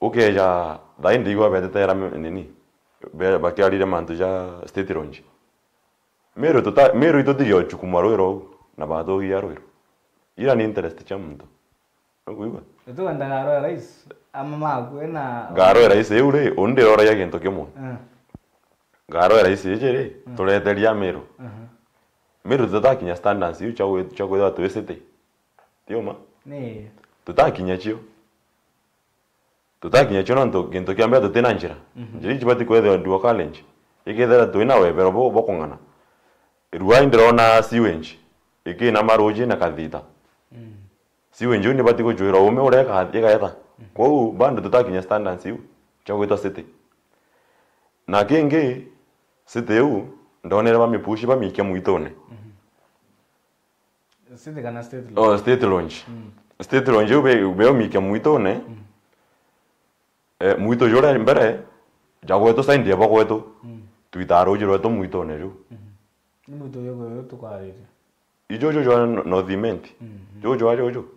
Ukeja, thaa ii ndigwa betetera mi-, nini? Be-, bakiarire mantu ja state launch. Meru tuta-, Meru itutigia uchukuma rwiro ruu na bathugia rwiro. Ira ni interest cia muntu. Nukwigua? Ituga ndagaro ya rais, ama makue na ngaro ya rais iu ri, undi roragia gintu kimwe. Eh. Ngaro ya rais iji ri, mm, tureteria Meru. Mhm. Meru tutakinya standards iu cia gwi-, cia kwithirwa twi city. Tiuma? Ni. Tutakinya cio. Tutakinya cio nontu gintu kia mbere tutina njira. Mhm. Njira iji ibati kwithirwa dual carriage. Ikethira twina webero bo-, bokung'ana. Rua indirona sewage ikina maruji na kathita. Mm. Sewage iu nibati gucwirwa ume uria ika-, ikaeta. Mhm. Kwou bado tutakinya standards iu cia gwitwa city. Na kingi, city iu ndonere bamipushi bamikia mwitune. Mhm. City kana State Lodge? Oh, State Lodge. Mm. State Lodge iu be-, beumikia mwitune. Mm. Eh, mwito juria mbere, ja gwetu side ya bagwetu, mm, twitaa ruji rwetu mwitune ju. Mhm. Ni mwito juju tukwariria? Ijuju jwa North Imenti. Mhm. Juju jwa juju.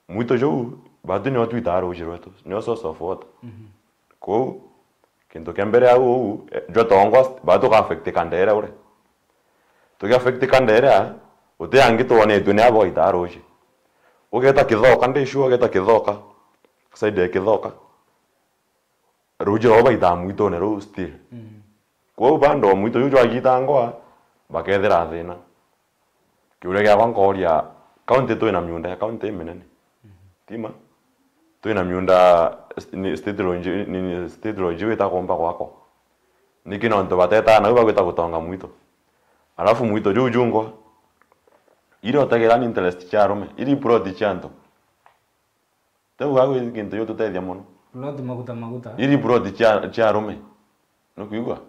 Mwito juu, batu nio twitaa ruji rwetu, nio source of water. Mhm. Kwou, kintu kia mbere au uu, eh, jwa tongwa, batu tuka affectika ndere ure. Tuki affectika ndere, uti angi twonetue ni abo baitaa ruji. Ugeta Kithoka, ndi sure ugeta Kithoka, side ya Kithoka. Ruji rwao baitaa mwitune ruu still. Mm. Kwou bando mwito juu jwagitangwa, bakethira thina. Kiuria giakwa nkooria, county twina miunda ya county iminene? Mhm. Tima? Twina miunda st-, ni State Lodge, ni, ni State Lodge iu itakomba gwakwa. Niki nontu batetaa nau bagwita gutonga mwito? Alafu mwito juu jungwa, iri utegera ni interest cia arume, iri plot cia antu. Teuga gwi gintu giututethia mono. Plot maguta maguta. Iri plot cia, cia arume. Nukwigua?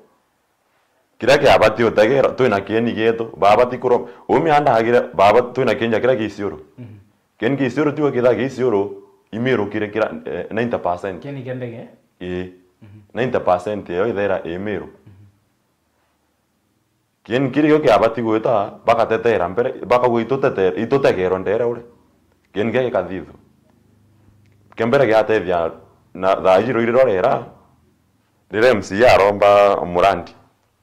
Kiria kiabati utegerwa, twina kieni gietu, baba ti kuro-, umi andagire, baba twina kieni ja kiria ki Isiolo. Mhm. Kieni ki Isiolo tiwe kithaa ki Isiolo, imirukire kira, eh, ninety percent. Kieni kia ndege? Ii. Mhm. Ninety percent eyo ithera i Meru. Mhm. Kieni kiria kio kiabati gwita, bagatetera mbere, bakauga itutete-, itutegerwe ndere ure. Kieni kia gikathithua. Kia mbere giatethia na thaa iji rwiri rwarera, riria M C A aromba Murandi.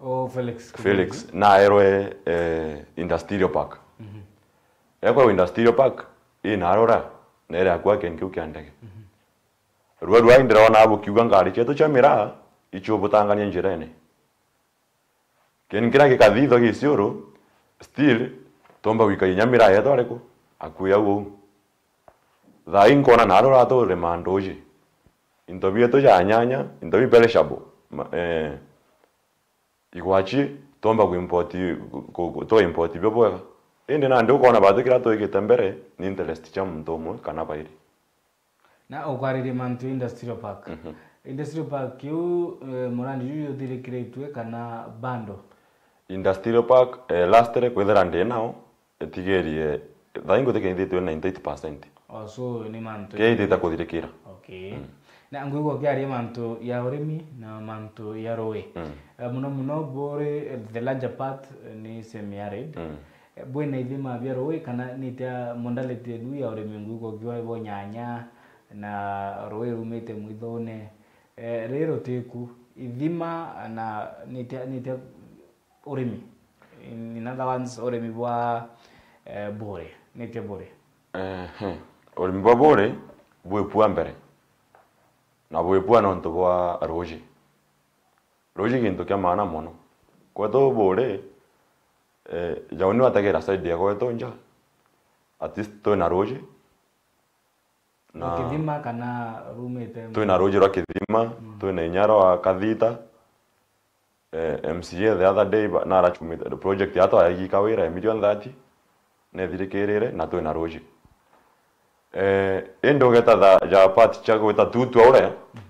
Oh, Felix. Felix, naerwe, eh, Industrial Park. Mhm. Ekwa Industrial Park, ii narora, nere akua kieni kiu kia ndege. Mhm. Rua rua indirona bukiuga ngari cietu cia miraa, ichubutangania njirene. Kieni kiria gikathithwa gi Isiolo, still, tomba gwikaria inya miraa yetu ariku, akui au uu. Thaa ii nkona narora turima nduji. Into bietu ja nyanya, into bi perishable. Ma-, eh, igwachi, tomba ku import, ku, ku, twa import bio bwega. Indi nandi ukona batu kiria twikite mbere, ni interest cia muntu umwe kana bairi. Na ukwariria mantu ya Industrial Park. Mhm. Industrial Park kiu, eh, murandi juju juthirikiritue kana bando? Industrial Park, eh, lastly kwithira ndi nao, itigerie, thaa ii ngutikithitue ninety-eight percent. Oh, so ni mantu kiria itite kuthirikira. Okay. Mm. Na ngwigua ukiaria mantu ya urimi na mantu ya rui. Mm. Eh, muno muno buri, eh, the larger part, eh, ni semi-arid. Mm. Eh, bwina ithima bia rui kana nitia modality enu ya urimi ngwigua ukiuga bo nyanya na rui rumite mwithone? Eh, ri rutiku, ithima na nitia, nitia urimi? In, in other words, urimi bwa, eh, buri, nitia buri? Ehe. Urimi bwa buri bwipua mbere. Na bwipua nontu bwa ruji. Ruji gintu kia maana mono. Kwetu buri, eh, jau ni wategera side ya kwetu nja. At least twina ruji. Na kithima kana rumite twina ruji rwa kithima, mm, twina inya rwa kathita. Eh, M C A the other day, ba-, narachumite project yatwa ya gika wira ya million thirty, nethirikirire, na twina ruji. Eh, indi ugeta tha, ja part cia gwita tutua uria, mhm,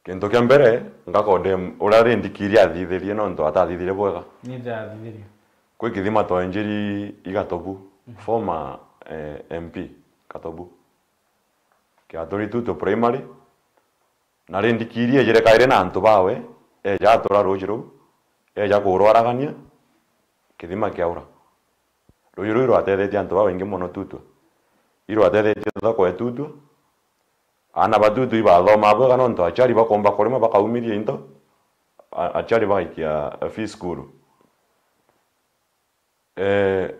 kintu kia mbere, ngakondem uria ri ndikiri athithirie nontu atathithirie bwega. Ni ndathithirie. Kwi kithima twenjiri i Gatobu, mhm, former, eh, M P Gatobu. Kiaturi Tutu Primary, na ri ndikiri ejire kairi na antu bawe, eja atura ruji ruu, eja kurwaragania, kithima kiaura. Ruji ruu irwatethetie antu babaingi mono Tutua. Irwatethetie thoko e Tutua. Aana ba Tutua ibathoma bwega nontu aciari bakomba kurima bakaumiria into, a-, aciari bagaikia fee cukuru. Eh,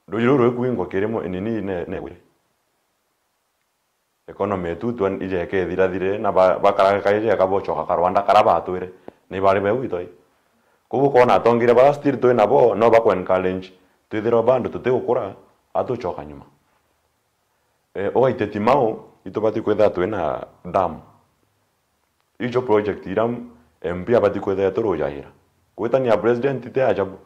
ruji ruru rwikwingwa kirimo inini ne-, negwire. Economy yetu twa ijeka ithirathire, na ba-, bakara kaijeka bochoka karwanda kara batwire, ni bari beu itoi. Koguo ukona atongeria bara still twi nabo, no baku encourage, twithirwa bado tutigukura, atuchoka nyuma. Eh, ugaite Timau, itubati kwithira twi na dam. Ijo project ira M P abati kwithira turujaira. Gwitania president ti ajabu.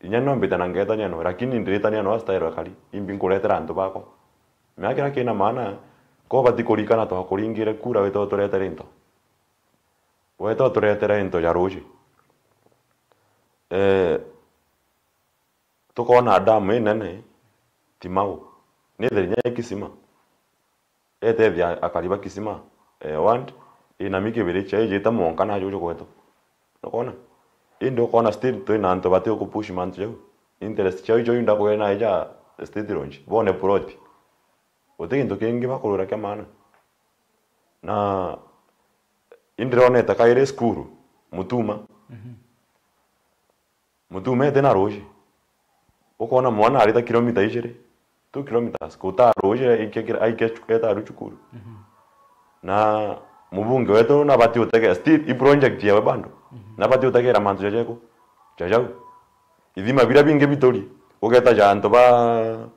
Inya no mbite na ngetania no, lakini ndiritania no style akari. Imbi nkuretera antu bakwa. Mea kira kina maana, ko bati kurikana twakuringire kura wita uturetere into. Weta uturetere into ja ruji. Eh, tukona dam inene, Timau. Ni therinya ya kisima. Etethia akari ba kisima, eh, ward, ina mi kibiri cia ijite monka na juju gwetu. Nukona? Indi ukona still twi na antu bati ukupush mantu jau. Interest ciao ijo inda kwena ija state launch. Bone plot. Guti gintu kingi bakurura kia maana. Na indironete kairi cukuru, Mutuma. Mhm. Mutuma ete na ruji. Ukona mwana arita kilomita ijiri, two kilometers, gutaa ruji aikia kira-, aikia cu-, eta aru cukuru. Mhm. Na mubunge wetu nabati utegera, still, i project yawe bado. Mhm. Nabati utegera mantu jajeku, jajau. Ithima biria bingi bituri, ugeta ja antu ba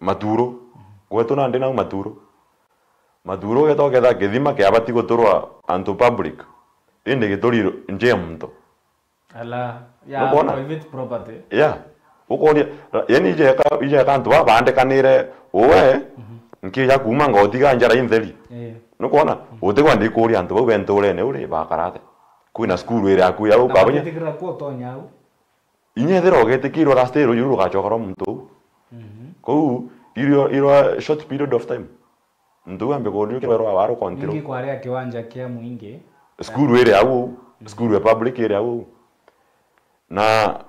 Maturo. Mhm. Gwetu nandi nau Maturo. Maturo ugeta uketha kithima kiabati guturwa antu public. Indi gituri nje ya muntu. Ala, ya Nukona? Private property. Yeah. Ukoria, yani ijeka, ijeka antu baba bandikanire uwe, Mhm. nkija kuma ngotiga njara intheri. Eh. Nukona? Mhm. Utigwa ndikuria antu bau benturene uri bakarate. Kwina cukuru iri aku ya Na ukabanya. Batitikira kuo tonya au. Inya ethira ugetikirwa last year ruju rugacoka rwa muntu uu. Mhm. Kou, irwa, irwa short period of time. Muntu uu ambe kuriukia rwa waru control. Ningi kwaria kiwanja kia mwingi. Cukuru iri au, Mhm. cukuru ya public iri au. Na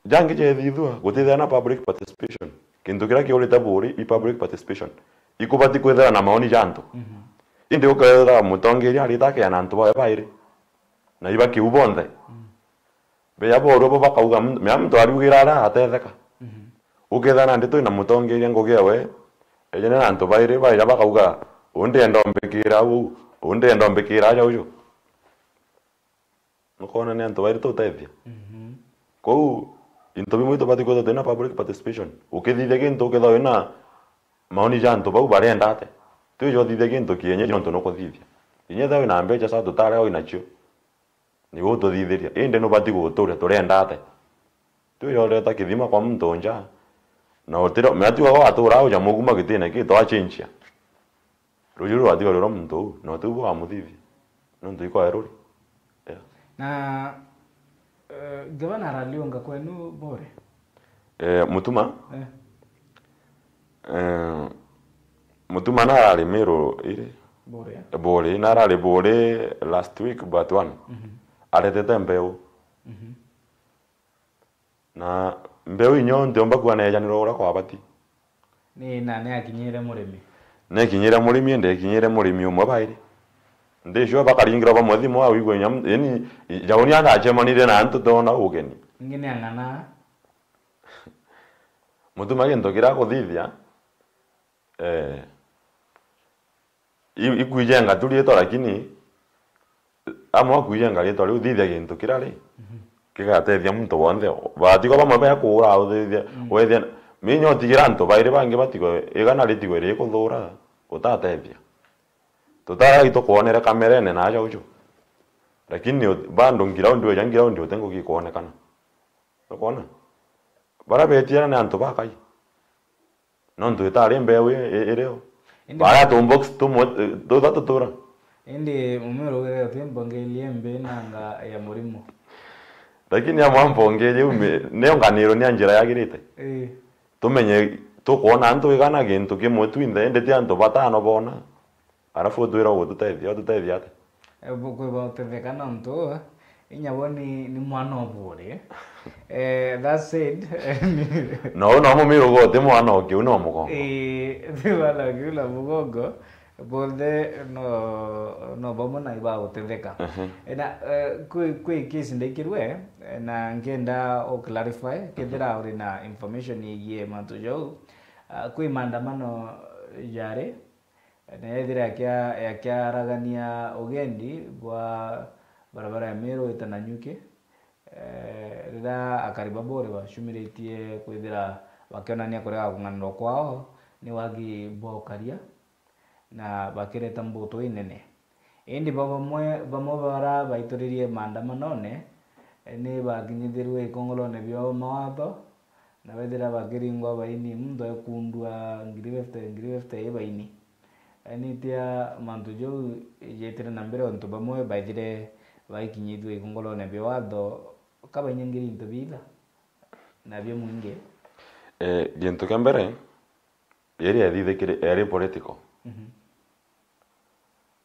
jangi jethithua, gutithia na public participation. Kintu kiria kiurite buri i public participation. Ikubati kwithira na maoni ja antu. Mhm. Indi ukethira mutongeria arita akeana antu bawe bairi. Na iba kiu bonthe. Mm. Beya borua bo bakauga muntu, mea muntu ariugire aria atetheka. Mhm. Ukethira nandi twina mutongeria ngugi ewe, ejene na antu bairi baija bakauga, "Uu ndienda umbikira uu, uu ndienda umbikira aja uju." Nukona ni antu bairi tutethia. Mhm. Kou, into bimwe itubati kwithirwa twina public participation. Ukithithia kintu ukethirwa wina maoni ja antu bau barenda ate. Twija uthithia kintu kienyeji nontu nukuthithia. Inya ethirwa wina mbeca sa tutare winacio. Niwe ututhithiria. Indi nubati guturia turenda ate? Twija ureta kithima kwa muntu nja, na utira, mea tiuga watura uja muguma gitine ki twachinchia. Ruju ruratiga rura muntu uu, na utiu bwamuthithia. Nontu ikwae ruri. Yeah. Na, eh, gavana araliunga kwenu bore? Eh, Mutuma? Eh. Eh, Mutuma na arari Miru iri? Bore. Bore, na arari Bore last week but one. Mhm. Aretete mbeu. Mhm. Na mbeu inyo ntiumba kuga neejanirwe uria kwabati. Ni na ni akinyire murimi. Nekinyire murimi, indi ekinyire murimi umwe bairi. Ndi sure bakaringirwa bamwe thimu awigwe inya m-, yani, jauni andachemanire na antu tona ugeni. Ingi ni ang'ana. Mutuma gintu kiria akuthithia, eh, i-, ikwijenga tu riitwa, lakini amwe akwijenga riitwa riu, thithia gintu kiria ri, mhm, kigatethia muntu wonthe. Batigwa bamwe bakuura, uthithia, mm, wethia, minya utigira antu bairi bangi batigwe, igana ritigwe rikuthura, utatethia. Tutaraga itukwonere kamerene na aja uju. Lakini ut-, bado ngiraundi weja ngiraundi uti ngugi ikwonekana. Nukwona? Baria betiana ni antu bakai. Nontu itari mbeu i-, i-, irio. Indi baria tu box tumwe, eh, tuthatu tura. Indi mumero ugere uti mbongerie mbi nanga ya murimo. Lakini amwe mbongerie ume, nionganiro ni njira yagirite. Ii. Tumenye, tukwona antu igana gintu kimwe twinthe, indi ti antu batano bona. Arafu utwira ugututethia, ututethia ati? Eh, bu-, kwiba utetheka nontu, inya bo ni, ni mwana o buri. Eh, that said, no, no mumirugo uti mwana o kiu, no mugongo. Eh, ti mwana o kiu na mugongo. Bonthe no, no bamwe na ibagutetheka. Ehe. Na, eh, kwi, kwi case ndaikirwe, eh, na nkenda u clarify, kethira uri na information yegie mantu jau. Ah, kwi maandamano jari, na yethira yakia-, yakiaragania ugendi bwa barabara ya Meru ita Nanyuki, eh, riria akari ba Buuri bacumiritie kwithira bakionania kurega kung'anirwa kwao ni wagi bwa ukaria na bakireta mbutu inene. Indi bo bamwe, bamwe bara baituririe maandamanone, eh, ni bakinyithirue ikongolone biao mawatho, na bethira bakiringwa baini, muntu ekundua ngiri fifty, ngiri fifty i baini. Yaani tia mantu jau jetire na mbere, ontu bamwe baithire baikinyithue ikongolone bia watho, kabainyangiri into biitha na bia mwingi. Eh, gintu kia mbere, iri ethithikire, eri political. Mhm.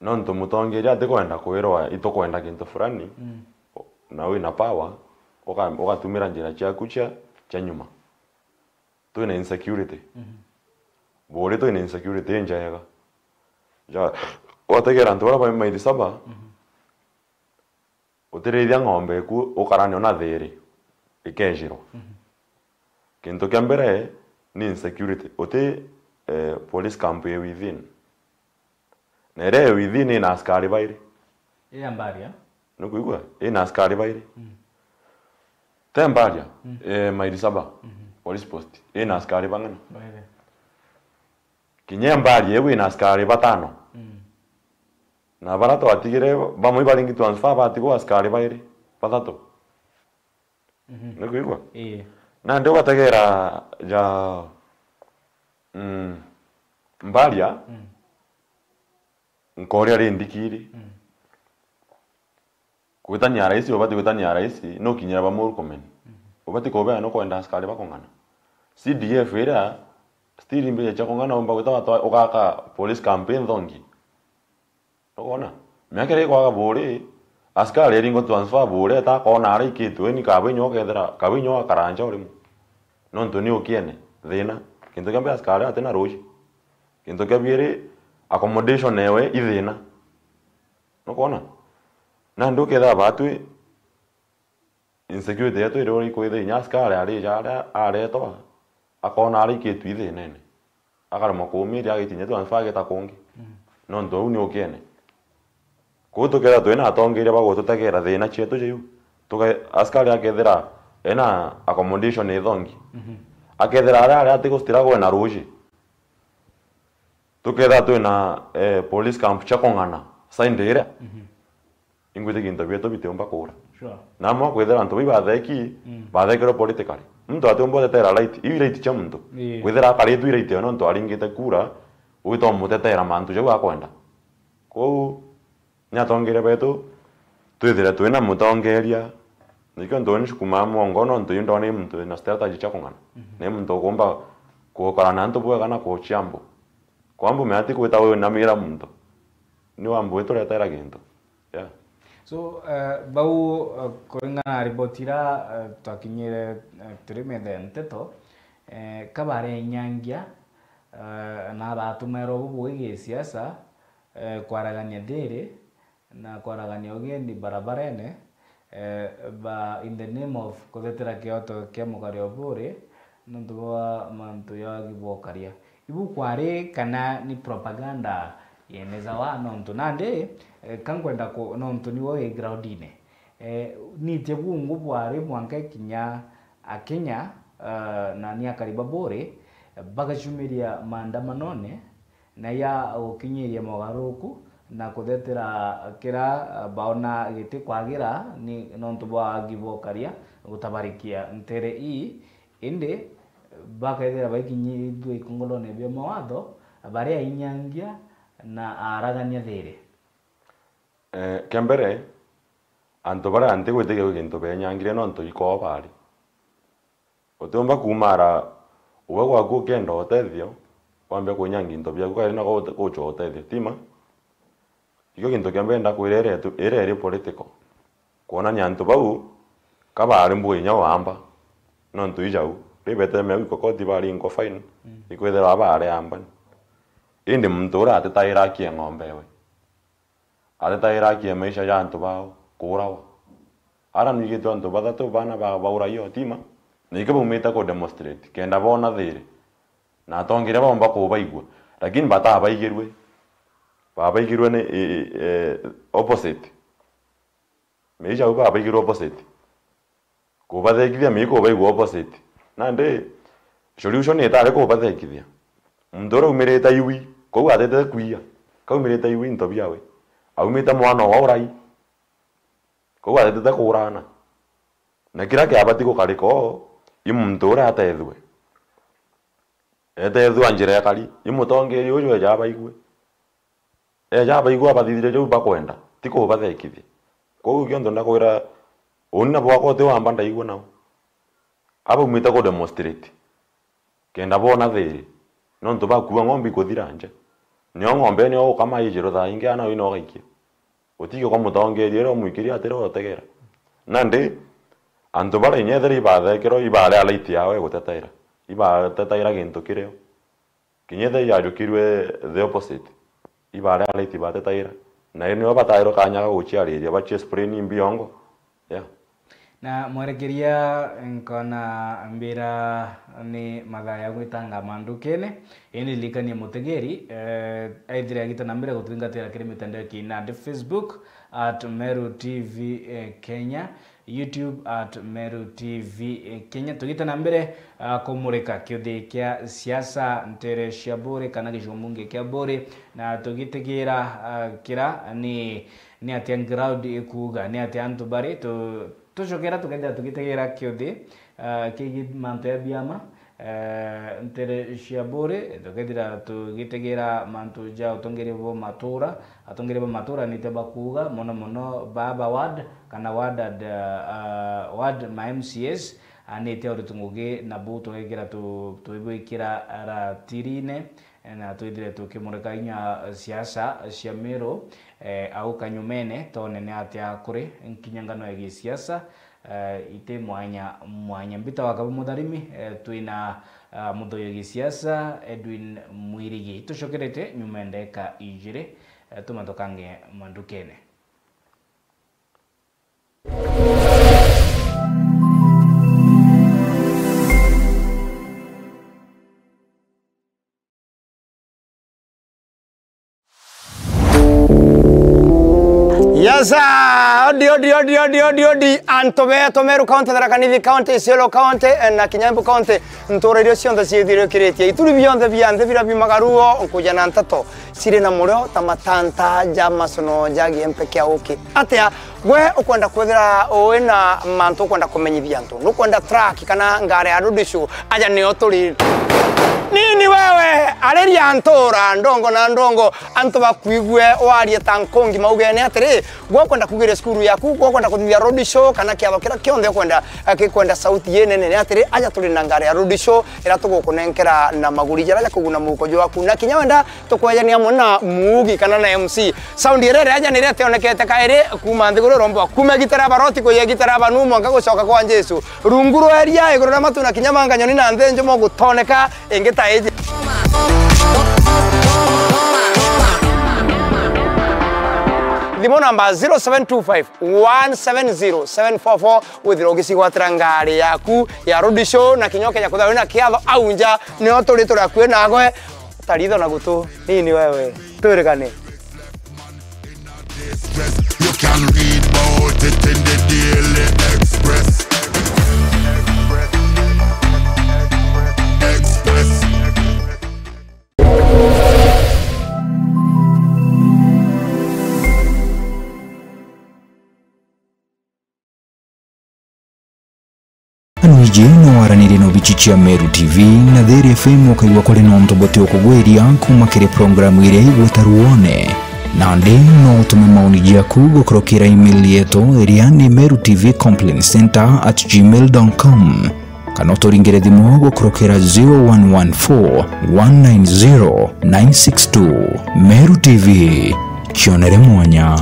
Nontu mutongeria atikwenda kwirwa itukwenda gintu fulani, mm, na wina power, uka-, ugatumira njira ciaku cia, cia nyuma. Twina insecurity. Mhm. Buuri twina insecurity injega. Ja, wategera antu bara ba Maili Saba, mhm, utirithia ng'ombe eku ukarania na thiiri, ikejirwa. Mhm. Gintu kia mbere ni insecurity. Uti, eh, police camp i within. Na iria i within ina askari bairi. Iya Mbaria. Nukwigua? Ina askari bairi. Mm. Te Mbaria, mm, eh, Maili Saba, mhm, police post. Ina askari bang'ana. Bairi. Kinya Mbaria iu ina askari batano. Mm. Na bara twatigire, bamwe baringi transfer batigwa askari bairi, bathatu. Mhm. Nukwigua? Ii. Nandi ugategera ja, mm, Mbaria, mm, nkoria ri ndikiri. Mm. Gwitania raisi, ubati gwitania raisi, nukinyira ba Murkomen. Mhm. Ubati kubea nukwenda askari bakung'ana. C D F iria, still mbia cia kung'ana umba gwita watwa-, ugaka police camp inthongi. Ukwona? Miaka iria ikwaga Buuri, askari eringo transfer Buuri, eta akona aria ikitwe, ni kaba inya ukethira, kaba inya ugakaranja urimu. Nontu ni ukiene, thina. Gintu kia mbere askari atina ruuji. Gintu kia biiri, accommodation ewe i thina. Nukwona? Nandi ukethira batwi, insecurity yetu iri uri kwithira inya askari arija aria aretwa, akona arikitwe ithinene. Akaremwa kuumiria agitinya transfer agita kungi. Mm. Nontu uu ni ukiene. Kwou tukethira twina atongeria ba gututegera thina cietu jiu, tuke-, askari akethira ena accommodation ithongi. Mhm. Akethira aria, aria atigu struggle na ruuji. Tukethira twina, eh, police camp cia kung'ana, side iria. Mhm. Ingwitikia into bietu bitiumba kuura. Sure. Na amwe kwithira antu bau batheki, mm, bathekirwe politically. Muntu atiumba utetera right, iu right cia muntu. Ii. Kwithira akaritwe right yo nontu aringite kura, wita umutetera mantu jau akwenda. Kwou, ni atongeria betu, twithire twina mutongeria, nikio ntu ni cukuma mwongo nontu yu ndona i muntu wina strategy cia kung'ana. Mhm. Ni muntu ukumba gukara na antu bwega na kuciambu. Kwambu meati kwita winamira muntu. Ni wambu wituretera gintu. Yeah. So, eh, bau, eh, kuringana na riboti ira, eh, twakinyire, eh, turi metha ya nteto, eh, kabarenyangia, eh, na aratumairwa bubugi gisiasa, eh, kwaragania thiri na kwaragania ugendi barabarene, eh, ba, in the name of kuthetera kioto kia mukari o Buuri, nontu bwa mantu ya wagi bwa ukaria. Ibu kwari kana ni propaganda yene zawa nontu nandi, eh, ka nkwenda ku-, nontu niwe wi groundine. Eh, nitie bungu bwari mwanka ikinya Akenya, eh, na ni akari ba Buuri, bagacumiria maandamanone, na ya gukinyiria mogaruruku na kuthetera kira baona giti kwagira, ni nontu bwa wagi bwa ukaria gutabarikia ntere ii, indi bakethira baikinyithua ikongolone bia mawatho, baria inyangia na aragania thiri. Eh, kia mbere, antu baria ntigwitikia gwi gintu benyangire nontu ikoo bari. Utiumba kumara uwe gwaku ukienda utethio, wambe kwinyangia into biaku, kairi nako gucwa utethio, tima? Ikio gintu kia mbere ndakwira iria iri political. Kwonania antu bau, ka bari mbuga inya wamba, nontu ijau, ribete mea gwikwa koti baringwa fine, mm, ikwithirwa bari ambani. Indi muntu uria atitaira aki e ng'ombe ewe, atitaira aki e maisha ja antu bao kuurawa. Ara nwigite antu bathatu bana ba, baurai otima, na ikio baumite ku demonstrate, kenda boona thiiri. Na atongeria baumba kubaigua, lakini batabaigirwe. Babaigirwe ni, i, i, e, opposite. Maisha au babaigirwe opposite. Kubathekithia mii kubaigua opposite. Nandi, solution itari kubathekithia. Muntu uria aumirite iwi, kou atete kwiya. Kaumirite iwi into biawe. Aumite mwana wa urai. Kou atete kuurana. Na kiria kiabati gukarika oo, i muntu uria atethue. Etethua njira ikari, i mutongeria uju eja abaigue. Eja abaigua abathithire jau bakwenda, ti kubathekithia. Kwou kiontu ndakwira, uni na bwakwa uti wamba ndaigua nao. Abaumite ku demonstrate, kenda boona thiiri, nontu bakua ng'ombe ikuthira nja. Nio ng'ombe nio ukama iji ruthaa ingi ana wina ugaikia. Utike kwa mutongeria uria umwikirie atira utegera. Nandi, antu baria inya ethira ibathekirwa, ibarea laiti yao igutetaira. Ibatetaira gintu kirio. Kinya ethira yajukirwe the opposite, ibarea laiti batetaira. Na nio batairwe kanya ga guciariria, bacie spray ni mbiongo. Yeah. Na mwerekeria, nkona mbira ni mathaa ya gwitanga mandukene, indi ririkanie mutegeri, eh, aithire agita na mbere gutwingatira kiri mitandao ya kinandi, Facebook at Meru T V, eh, Kenya, YouTube at Meru T V, eh, Kenya. Tugita na mbere, ah, kumurika kiuthi kia siasa ntere cia Buuri kana gicigo mbunge kia Buuri, na tugitigira, ah, kira ni, ni atia ground ikuuga, ni atia antu bari. Tu-, tucokera tukethira tugitigira kiuthi, ah, kigii mantu ya biama, eh, ntere cia Buuri, tukethira tugitigira mantu ja utongeria bwa matura, atongeria ba matura nite bakuuga mono mono baba ward kana ward ad-, ah, ward ma M C As, ah, nite uritu ngugi, na buu tugekira tu-, twibwikira ratirine, na twithire tukimurika inya siasa cia Meru, eh, au kanyumene, tone ni atia kuri nkinyangano ya gisiasa, eh, iti mwanya mwanya. Mbita wa Kabu Mutharimi, eh, twina, ah, muthoyo gisiasa Edwin Mwirigi. Tucokerete nyuma ya ndagika ijiri, eh, tuma tukange mandukene. Yes, sir. Odi, odi, odi. Antu betu Meru County, Tharaka Nithi County, Isiolo County, eh, na kinya Embu County, ntura iria cionthe ciithirikiritie. Ituri bionthe bia nthi biria biumagaruo nkuja na nteto ciri na murio ta matanta ja macono ja giempe kia uki. Atia, gwe ukwenda kwithira ui na mantu ukwenda kumenyithia antu? Nukwenda truck kana ngari ya road show? Aja nio turi. Nini wewe, ariria ntura ndongo na ndongo, antu bakwigue warie ta nkungi maugene atiri, gwe ukwenda kugiria cukuru yaku, gwe ukwenda kuthithia road show, kana kiatho kiria kionthe ukwenda, eh, gikwenda sauti inene, ni atiri, aja turi na ngari ya road show, iria tugukunenkera na maguri jaria jakuguna muhuko jwaku. Na kinya wenda tukwejania amwe na muugi kana na M C. Sound iria iraja niria tionekete kairi kuuma nthiguru, iromba kuuma gitara baroti kuya gitara banu mwanka gucoka kwa Jesu. Rungu rwa iria, iguru ria matu na kinya manga nyoni na nthi njumo gutoneka ingi ta iji. Thimu namba zero seven two five, one seven zero, seven four four, withirwa ugicigwatira ngari yaku ya road show na kinya ukeja kwithirwa wina kiatho au nja, nio turi turi akui nawe. Taritho na gutu nini wewe. Twirigane. You can read about it in the Daily Express. Express. Anwiji no waranirie na obichi cia Meru T V na Thiri F M, ukaigua kuri na untu buti ukugwiria kuuma kiri programu iria igwita ruone. Nandi no utume maoni jaku gukurukira email yetu iria ni meru T V complaint center at gmail dot com. Kana uturingire thimu gukurukira zero one one four, one nine zero, nine six two. Meru T V, kionere mwanya.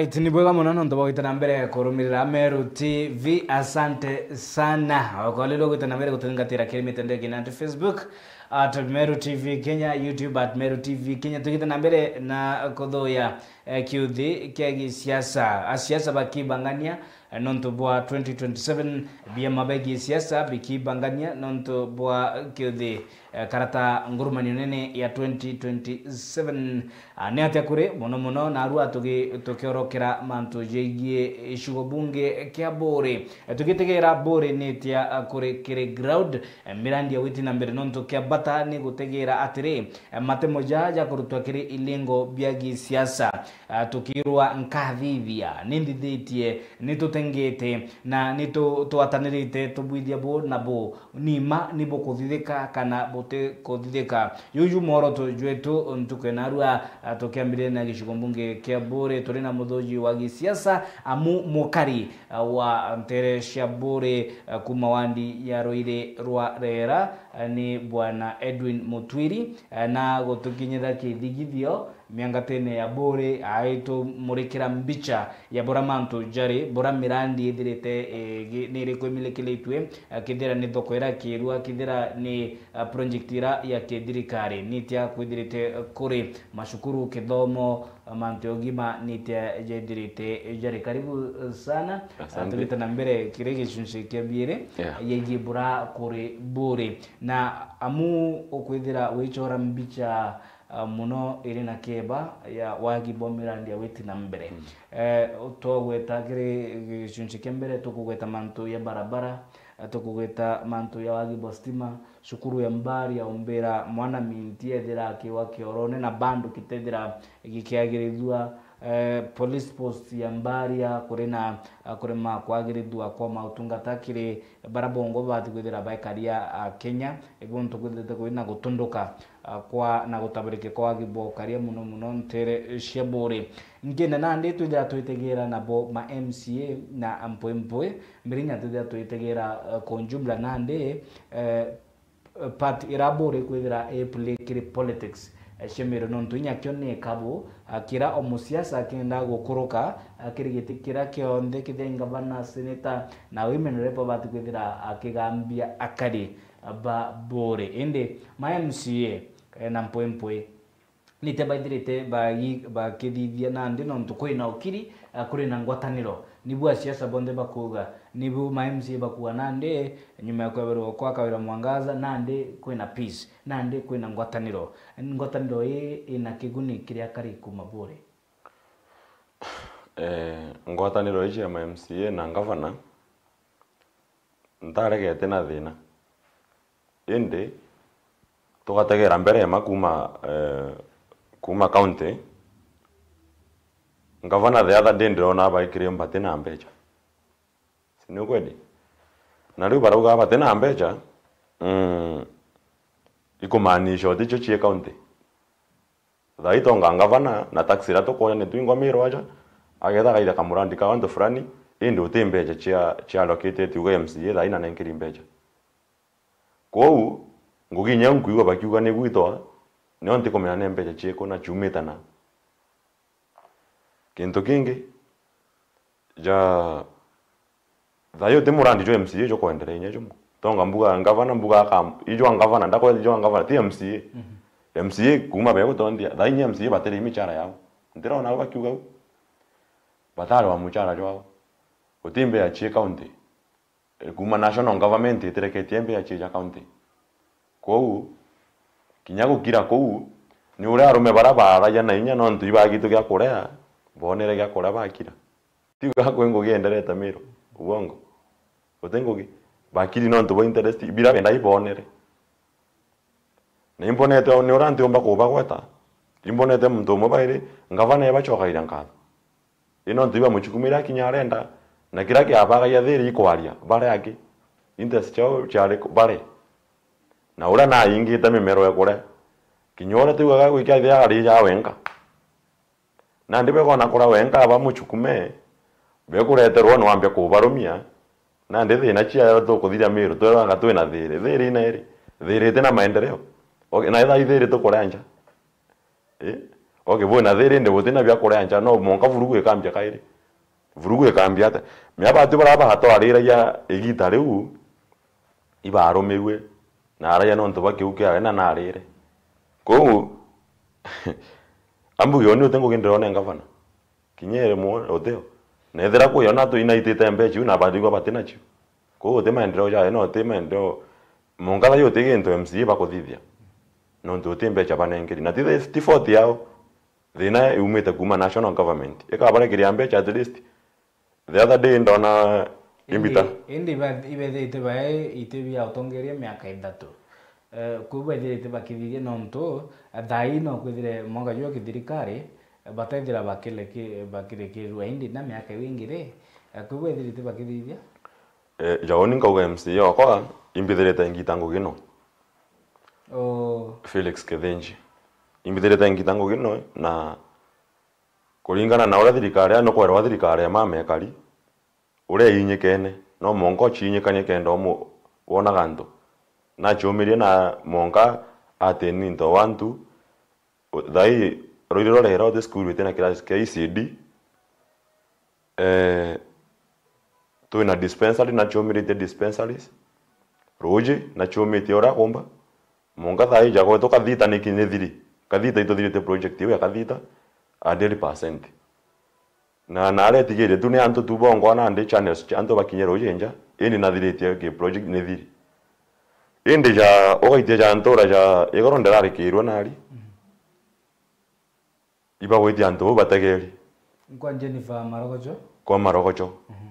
Ni bwega mono nontu bwa gwita na mbere kurumirira Meru T V. Asante sana. Okolirwo gwita na mbere gututhingatira kiri mitandao ya kinandi, Facebook at Meru T V Kenya, YouTube at Meru T V Kenya. Tugite na mbere na kuthuya, eh, kiuthi kia gisiasa. Asiasa bakibangania, eh, nontu bwa twenty twenty-seven, biama bia gisiasa bikibangania nontu bwa kiuthi, eh, karata ngurumanio nene ya twenty twenty-seven. Ah, ni atia kuri mono mono narua tugi-, tukiorokera mantu jegie gicigo bunge kia Buuri? Eh, tugitegera Buuri ni atia, ah, kuri kiri ground, eh, mirandi ya gwiti na mbere, nontu kia bata ni gutegera atiri, eh, matemo ja ja kurutwa kiri ilingo bia gisiasa. Ah, tukirwa nkathithia, ni nthithitie, ni tutengete, na ni tu-, twatanirite tubwithia bu na bu. Ni ma ni bukuthithika kana butikuthithika? Juju mworoto jwetu ntuku ya narua, ah, tukiambiriria na gicigo mbunge kia Buuri, turi na muthuji wa gisiasa amu mukari, ah, wa ntere cia Buuri, ah, kuma wandi ya Ruiri rwa Rera, ah, ni Bwana Edwin Mutwiri, ah, na gutukinyithia kithigithio miangatene ya Buuri, aitumurikira mbicha ya bura mantu jari, bura mirandi ithirite, eh, gi-, ni iriku imilikiritue, eh, kithira ni thoko ira kirua, kithira ni, eh, project ira ya kithirikari, ni atia kwithirite, eh, kuri macukuru, kithomo, eh, mantu ya ugima, ni atia jethirite jari. Karibu, eh, sana. Asante. Tugite na mbere kiri gicunci kia biiri, Yeah. yegie bura kuri Buuri. Na amu ukwithira wichora mbicha ah, muno iri na kieba ya wagi bwa mirandi ya witi na mbere. Mm. Eh, twagweta kiri gicunci kia mbere, tukugweta mantu ya barabara, eh, tukugweta mantu ya wagi bwa stima, cukuru ya Mbaria umbira mwana minti ethira akiwa kiorone na bando kitethira gikiagirithua, eh, police post ya Mbaria kuri na, ah, kurema kwagirithua kwa mautungata kiri bara bongo bati kwithira baikaria, ah, Kenya, ibuntu kwithirite kuri na gutunduka ah, kwa na gutaburike kwa wagi bwa ukaria muno muno ntere cia Buuri. Ngina nandi twithira twitegera nabo ma M C A na mpwempwe, mbirinya twithira twitegera, eh, kwa jumla nandi, eh, part ira Buuri kwithira i play kiri politics, eh, cia Meru, nontu inya kio ni kabu, ah, kira o musiasa akenda gukuruka, ah, kiri giti kira kionthe, kithia ngavana, senator na women rep abati kwithira akigambia akari ba Buuri. Indi ma M C A, eh, na mpwempwe, nite baithirite bagi-, bakithithia nandi nontu kwina ukiri, eh, kuri na ngwataniro. Nibu asiasa bonthe bakuuga, nibu ma M C A bakuuga nandi, nyuma ya kweberwa kwa Kawira Mwangaza, nandi kwina peace, nandi kwina ngwataniro. Ngwataniro ii ina kiguni kiri akari kuma Buuri? Eh, ngwataniro iji ya ma M C A na ngavana, ntaregete na thina. Indi, tugategera mbere ema kuma, eh, kuma county, ngavana the other day ndirona baikire mbati na mbecha. Si ni ukweli? Na riu barauga bati na mbecha, mm, ikumaanisha uticio cie county. Thaa ii tonga ngavana na taxi iria tukwona ni twingwa Meru aja, agetha akaitha kamurandi ka antu fulani, indi uti mbecha cia, cia allocated uga M C A thaa ii nanenkeri mbecha. Kwou, ngugi inya nkwigua bakiuga ni gwitwa, nio ntikumenya ni mbecha ciiku na ciumite na. Kintu kingi, ja, thayo ti murandi jwa M C A jukwenderea inya jumwe. Tonga mbuga ngavana, mbuga akam-, ijwa ngavana, ndakwenda ijwa ngavana, ti M C A. Mhm. M C A kuma begutondia, thaa inya M C A batiri michara yao. Ndirona au bakiuga au. Batari wa muchara jwao. Uti mbea cie county. Kuma national government itireketie mbea cia county. Kwou, kinya gukira kuu, ni uria arume bara baaragia na inya nontu ibagitu gia kuria, boonere gia kuria bakira. Tiu gakwi ngugi enderete Miru, ubongo. Uti ngugi, bakiri nontu bwa interest, bira benda iboonere. Na imbonete ni uria ntiumba kubagweta, imbonete muntu umwe bairi, ngavana ebacokagira nkatho. Ino ntiba muchukumire akinya arenda, na kiria kiabagagia thiri ikwaria, bare aki. Interest ciao ciari ku-, bare. Na uria naingite mimero ekure, kinya uria tiugaga gwikia thia ari ja wenka. Nandi bekona kura wenka aba muchukume, bekureterwo nwambia kubarumia, nandi thina ciao tukuthiria Miru, tweranga twina thiri. Thiri ina iri, thiri iti na maendeleo. Okay, na etha ithiri tukuria nja. Eh? Okay, bwina thiri indi butina bia kuria ncha, no mwanka vurugu ikambia kairi. Vurugu ikambia ata? Mea batu baria bagatwariragia igita riu, ibarumirue, na aragia nontu bwa kiu kiawe na narire. Kwou, ambuge uni uti ngugi ndirone ngavana. Kinya iri mwo utio. Na ethira kwi ona tu inaitite mbeca iu na bathigwa bati nacio. Kwou uti maendeleo jawe, no uti maendeleo. Mwanka thaai uti gintu M C A bakuthithia. Nontu uti mbeca banengeri. Na ti, ti fault yao. Thina yumite kuuma national government. Ikabarekeria mbeca at least. The other day ndona imbita. Indi, indi iba-, ibethirite bae iti bia utongeria miaka ithatu. Eh, kwou bethirite bakithithia nontu, eh, thaai no kwithire mwaka juu kithirikari, eh, batethira bakireki-, bakirikirua indi na miaka iu ingi ri, eh, kwou bethirite bakithithia? Eh, ja uni nkauga M C A okwa, imbithirite ngita ngugi no. Oh. Felix Kithinji. Imbithirite ngita ngugi no, na kuringana na uria thirikari, ya nukwerwa thirikari ya mama ekari, uria iinyikene, no mwanka uciinyikanie kenda umu-, wona gantu. Naciumirie na mwanka ateni into wantu, thaai ruiri rwa rero the school within a class kia E C D, eh, twina dispensary, naciumiritie dispensaries, ruuji, naciumitie uria kumba, Mwanka thaa iji gwetwa Kathita niki ni thiri. Kathita ituthirite project iu ya Kathita, hundred percent. Na, na aria etigirie tu ni antu tu bongwa na ndi channels cia antu bakinye ruuji nja, indi nathiritie ki project ni thiri. Indi ja, ugaitia ja ntura ja igoro ndirarikirwe nari. Mhm. Ibagwitia antu bau bategeri. Nkwa Jennifer Marogocho? Kwa Marogocho. Mhm.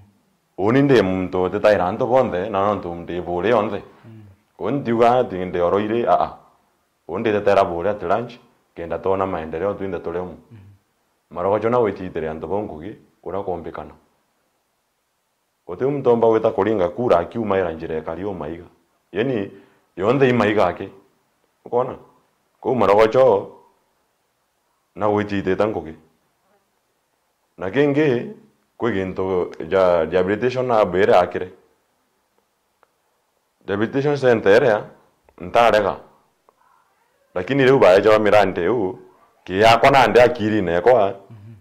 Uni ndi muntu utetaira antu bonthe, na nontu ndi buri yonthe. Mm. Uni ntiuga ati ndi oroire, aa. Uni nditetera buri at lunch, kenda twona maendeleo twinthe turi umwe. Mhm. Marogocho na gwititire antu bau ngugi, uria kumbikana. Uti muntu omba gwita kuringa kura akiumaira njira ikari umaiga. Yani, yonthe imaiga aki. Ukoona? Kwou Marogocho na gwititite ngugi. Na kingi, kwi gintu ja rehabilitation hub iria akire. Rehabilitation center iria, ntarega. Lakini riu baejawa mirandi iu, kiyakwa nandi akirine ekwa, mhm,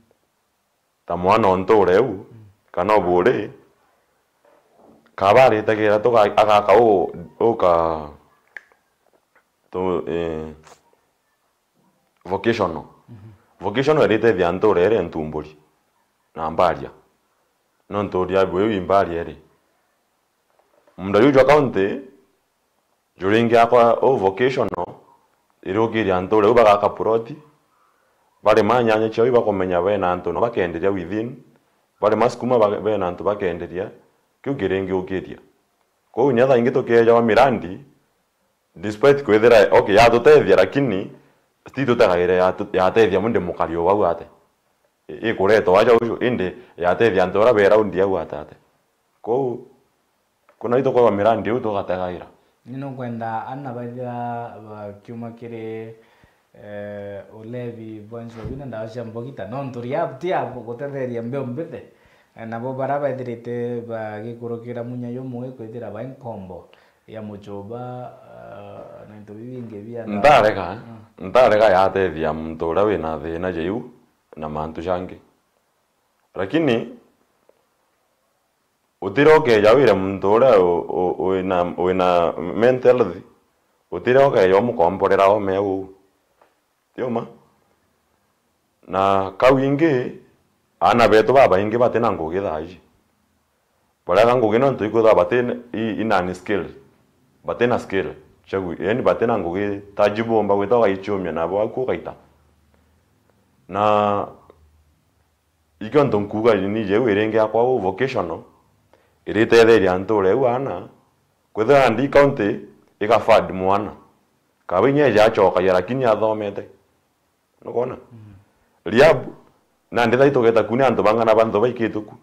ta mwana o nture iu, mm, kana o buri, kaba aritegera tuga-, agaka u-, uka-, tu-, eh, vocational. Mhm. Vocational iritethia nture iria ntumburi na mbaria. Nontu rehab iu i mbaria iri. Munda juu jwa county, juringi akwa u vocational, iriukiria antu riu bagaka ploti, barima nyanya ciao ibakumenya bena antu na bakenderia within, barima sukuma ba-, bena antu bakenderia, kiu kiringi ukiria. Kwou inya thaa ingi tukiejawa mirandi, despite kwithira, okay, yatutethia, lakini still tutagaire yatu-, yatethia mundi mukari o wau ate. I-, ikuretwa aja uju, indi yatethia antu aria be round yau ate ate. Kwou, kuna itukorwa mirandi iu tugategaira. Ni nukwenda ana baithira bakiuma kiri, eh, ulevi bwa njobi na ndawa cia mbogita, nontu rehab ti ya gutetheria mbeu mbithe. Eh, nabo bara bethirite bagikurukira munya jumwe kwithira bai nkombo ya muchuba, eh, na into bibingi bia ndawa. Ntarega, mm, ntarega yatethia muntu uria wina thina ja iu na mantu jangi. Lakini, utire ukeja wire muntu uria u-, u-, wina, wina mental health, utire ukeja umukomborera ome uu. Ti uma? Na kau ingi, aana betu babaingi batina ngugi thaa iji. Barega ngugi nontu ikwithirwa bati, i, i non skill. Batina skill. Cia gwi-, yani batina ngugi tangible umba gwita ugaichiumia nabo aku ugaita. Na Ikio ntu nkuuga ni jeu iringi yakwa uu vocational, iritetheria ntuura iu aana, kwithirwa ndi county igafund mwana. Kaba inya eja acokagia lakini athomete. Nukwona? Mm. Rehab, nandi thaa itugeta ku ni antu bang'ana ba nthu baikitu ku.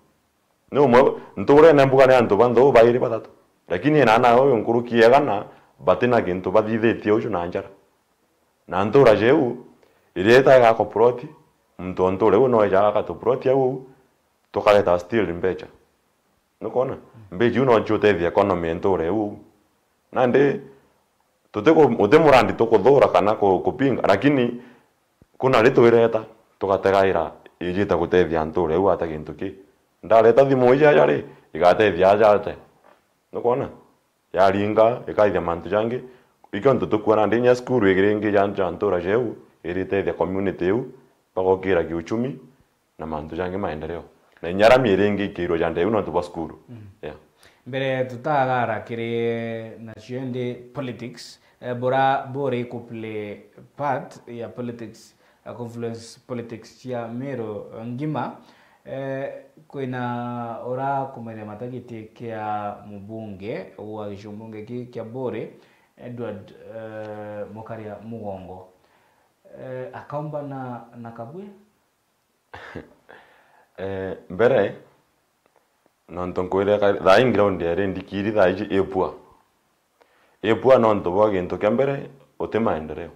Ni umwe, ntuurene mbuga ni antu ba nthu bairi bathatu. Lakini ena aana uyu nkuruki ya igana, batina kintu bathithitie uju na njara. Na ntuura jeu, iria itaega kuploti, muntu o ntuura iu no ejaga akatuploti au, tukareta still mbecha. Nukwona? Mbecha iu no ciutethia economy ya ntuura iu. Nandi, tutiku-, uti murandi tukuthuura kana ku-, kupinga, lakini Kuna ri twireta, tugategaira ijite gutethia ntuura iu ata gintu ki. Ndareta thimu iji aja ri, igatethia aja ate? Nukwona? Yaringa, ikaithia mantu jangi. Ikio ntu tukwona ndi inya cukuru igiringi ja, ja ntuura jeu, iritethia community iu, bagokira kiuchumi, na mantu jangi maendeleo. Na inya rami iringi ikirwe ja ndeu nontu bwa cukuru. Yeah. Mbere tutagara kiri nacio indi politics, eh, bura buri ku play part ya politics, eh, confluence politics cia Meru ngima, eh, kwina ura kumenya matagiti kia mubunge wa gicigo mbunge ki kia Buri, Edward, eh, Mukaria Mugongo. Eh, akaumba na, na Kabwe? Eh, mbere, nontu nkwire ka-, thaa ii ground ya Red Kiri thaa iji ipua. Ipua nontu bwa gintu kia mbere, uti maendeleo.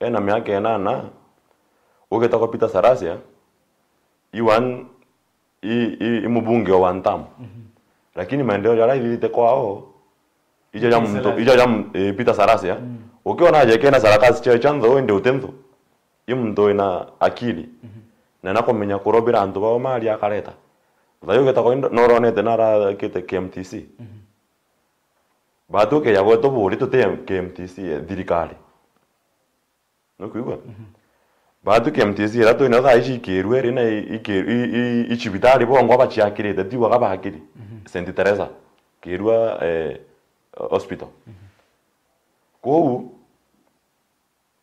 Ena miaka inana, ugitagwa Peter Sarasia, i one, i, i, i mubunge o one term. Mhm. Lakini maendeleo jaria aithithite kwao, ija ja muntu, ija ja m-, eh, Peter Sarasia. Mm. Ukiona aja kena sarakasi cia, cia nthu, indi uti nthu. I muntu wina akili. Mhm. Na nakumenya kurobira antu bao mali akareta. Thayo ugitagwa indo, noronete narakite K M T C. Mhm. Batu ukeja gwetu Buri tuti K M T C, eh, thirikari. Nukwigua? Mhm. Batu K M T C iria twina thaa ici ikirue ri na i-, iki-, i-, i-, i cibitari bongwa baciakirite, tigwa gabakiri. Mhm. Saint Teresa, kirua, eh, hospital. Mhm. Kwou,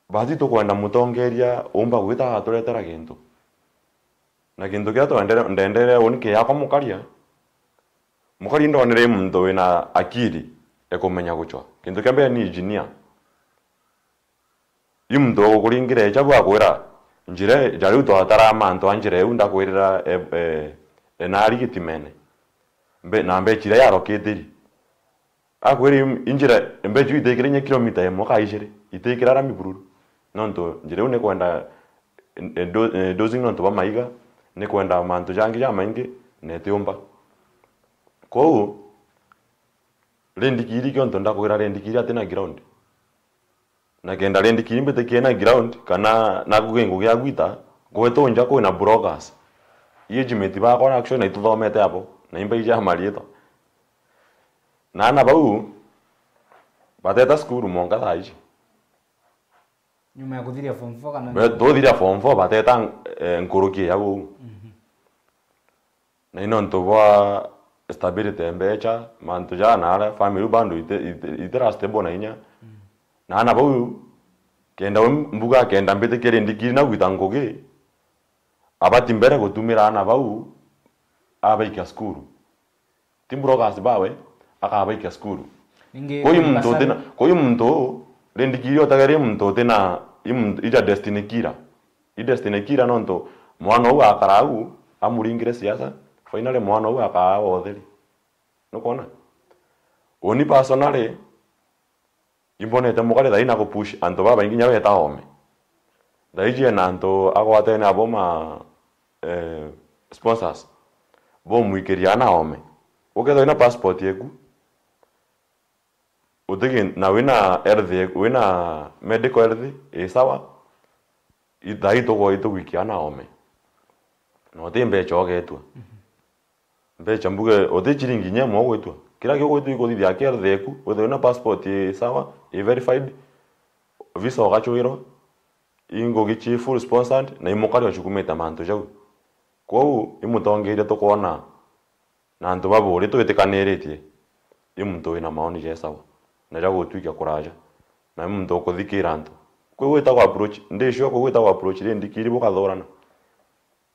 basi tukwenda mutongeria umba gwita aturetera gintu. Na gintu kiria twendere-, ndendere uni ki yakwa Mukaria. Mukaria ndonere i muntu wina akili ya kumenya gucwa. Gintu kia mbere ni engineer. I muntu ugukuringira echa bwakwira njira, ja riu twatara mantu a njira iu ndakwirira e, e, e nari gitimene. Mbe-, na mbechi iria yarokitiri. Akwira i, i njira, mbechi iu itikira inya kilomita imwe ka ijiri, itikira rami bururu. Nontu njira iu ni kwenda, e, do-, e, dozing nontu bwa maiga, ni kwenda mantu jangi jamaingi, na itiumba. Kwou, Red Kiri kiontu ndakwira Red Kiri atina ground. Na kenda Red Kiri mbitikie na ground, kana naku ki ngugi ya gwita, gwetu nja kwina bloggers. Ii age mate bakwa na actually na ituthomete abo, na imba ija mariitwa. Na ana bau, bateta cukuru mwanka thaa iji. Nyuma ya kuthiria form four kana Be-, tuthiria form four, bateta, eh, nkuruki ya uu. Mhm. Na i nontu bwa stability ya mbecha, mantu jaa na aria, family bado iti-, iti-, itira stable na inya. Mm. Na ana bau, kenda we mbuga kenda mbitikirie ndikiri na gwita ngugi, abati mbere gutumira ana bau, abaikia cukuru. Ti bloggers bawe, akabaikia cukuru. Ningi Koi muntu bursary? Utina, koi muntu, Red Kiri otagere muntu utina, i muntu, ija destiny killer. I destiny killer nontu mwana uu akara au, amuringire siasa, finally mwana uu akaa wa utheri. Nukwona? Uni personally, imbonete Mukaria thaai na kupush antu babaingi nya weta ome. Thaa iji ena antu agwatene abo ma, eh, sponsors. Bomwikiria ana ome. Ukethwa wina passport yeku, utigi-, na wina health, wina medical health i sawa, i-, thaai tugo-, itugwikia na ome. Na uti mbecha ugetua. Mhm. Mbecha mbuge, uti chiringi inya imwe ugwitua. Kiria kiugwitua ikuthithia ki health eku, withwe wina passport i sawa, i verified, visa ugachwirwa, i ngugi chi full sponsored, na i Mukaria uchukumite mantu jau. Kwou, i mutongeria tukwona na antu ba Buri twitikaniritie, i muntu wina maoni ja sawa, na ja gutwikia kuraja, na i muntu ukuthikira antu. Kwi gwitagwa approach, ndi sure kwi gwitagwa approach ri ndikiri bukathurana.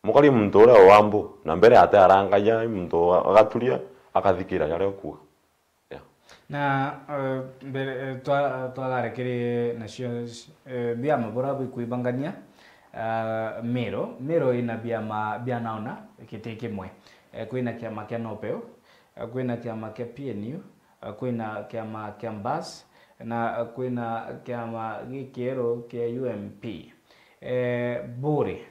Mukaria i muntu uria o wambu, na mbere ate arangagia, i muntu agaturia, akathikira jaria ukuuga. Yeah. Na, eh, mbere, eh, twa-, twagare kiri nacio, eh, biama bura bikwibangania, eh, Meru. Meru ina biama biana ona giti kimwe. Eh, kwina kiama kia Nopeu, eh, kwina kiama kia P N U, eh, kwina kiama kia Mbas, na, eh, kwina kiama gikieru kia U M P. Eh, Buri,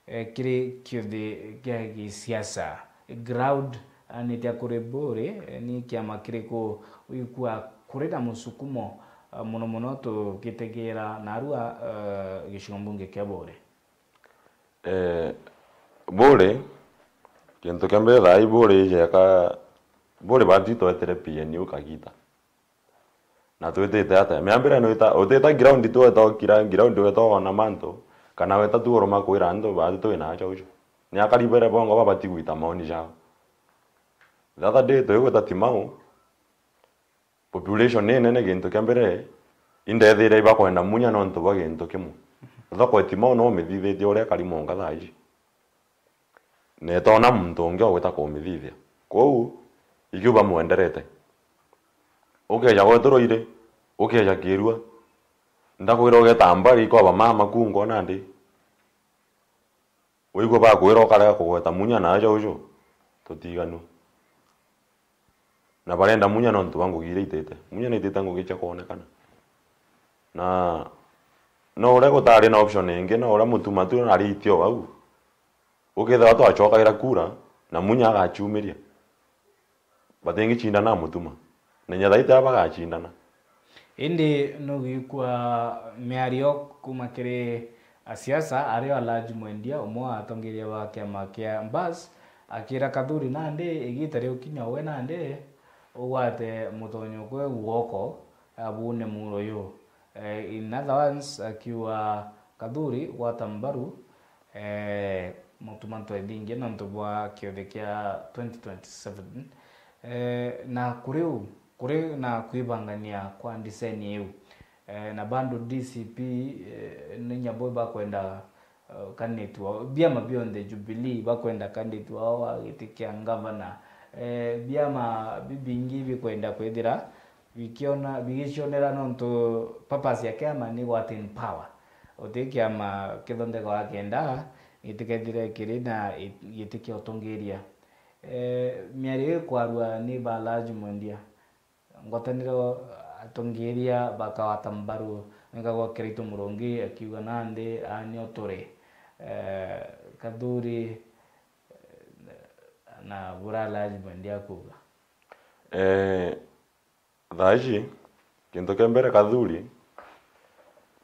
eh, kiri kiuthi gia gisiasa. Ground, eh, ni tia kuri Buri, eh, ni kiama kiriku wikua kuri na musukumo, eh, muno muno tugitegera narua, eh, gicigo mbunge kia Buri? Eh, buri, kintu kia mbere thaa ii buri ijeka, buri batu itwetere P N U kagita. Na twitite ata? Miambire no ita, utita ground tu weta ukira ground weta wona mantu, kana weta tu uruma kwira antu batu twina acha ucio. Ni akari bere bongo babati gwita maoni jao. The other day twigwita Timau, population ni nene, gintu kia mbere, indethire ibakwenda Munya nontu bwa gintu kimwe. Thoko ya Timau no umithithitie uria ikari mwanka thaa iji. Na itona muntu ungi ugwita kumithithia. Kwou, ikiu bamwenderete. Ukeja gwetu Ruiri, ukeja Kirua, ndakwira ugeta mbari kwa bamama kungwa nandi. Waigua bakwira ukarega kugweta Munya na aja uju, tutiganu. Na barenda Munya nontu bwa ngugi iria itite. Munya ni itite ngugi cia kwonekana. Na no uria gutari na option ingi, no uria Mutuma tu ari itio bau. Ukethirwa twacokagira kura, na Munya agaciumiria. Batingicindana na Mutuma. Na inya thaiti aba bagacindana. Indi nugwikua miario kuma kiri asiasa, ario Alhaji Mwendia, umwe wa atongeria ba kiama kia Mbas, akira Kathuri nandi igita riukinya we nandi ugwate mutonyo kwe guoko abune muro yu. Eh, in other words, akiuga Kathuri gwata mbaru, eh, Mutuma twethingia nontu bwa kiothi kia twenty twenty-seven. Eh, na kuri u, kuri na kwibangania kwa ndiseni iu. Eh, na bado D C P, eh, ni nyabo bakwenda, eh, candidate wao. Biama bionthe Jubilee bakwenda candidate wao wa giti kia ngavana. Eh, biama bibingi bikwenda kwithira bikiona, bigicionera nontu purpose ya kiama ni gwa attain power. Uti kiama kithondekagwa kenda gitikethire kiri na i-, giti kia utongeria. Eh, miario ikwarua ni ba Alhaji Mwendia. Ngwataniro atongeria bakawata mbaru, wingagwa Kiraitu Murungi akiuga nandi, "Aa nio turi." Eh, Kathuri, eh, na bura Alhaji Mwendia akuuga. Eh, Thaa ici, kintu kia mbere Kathuri,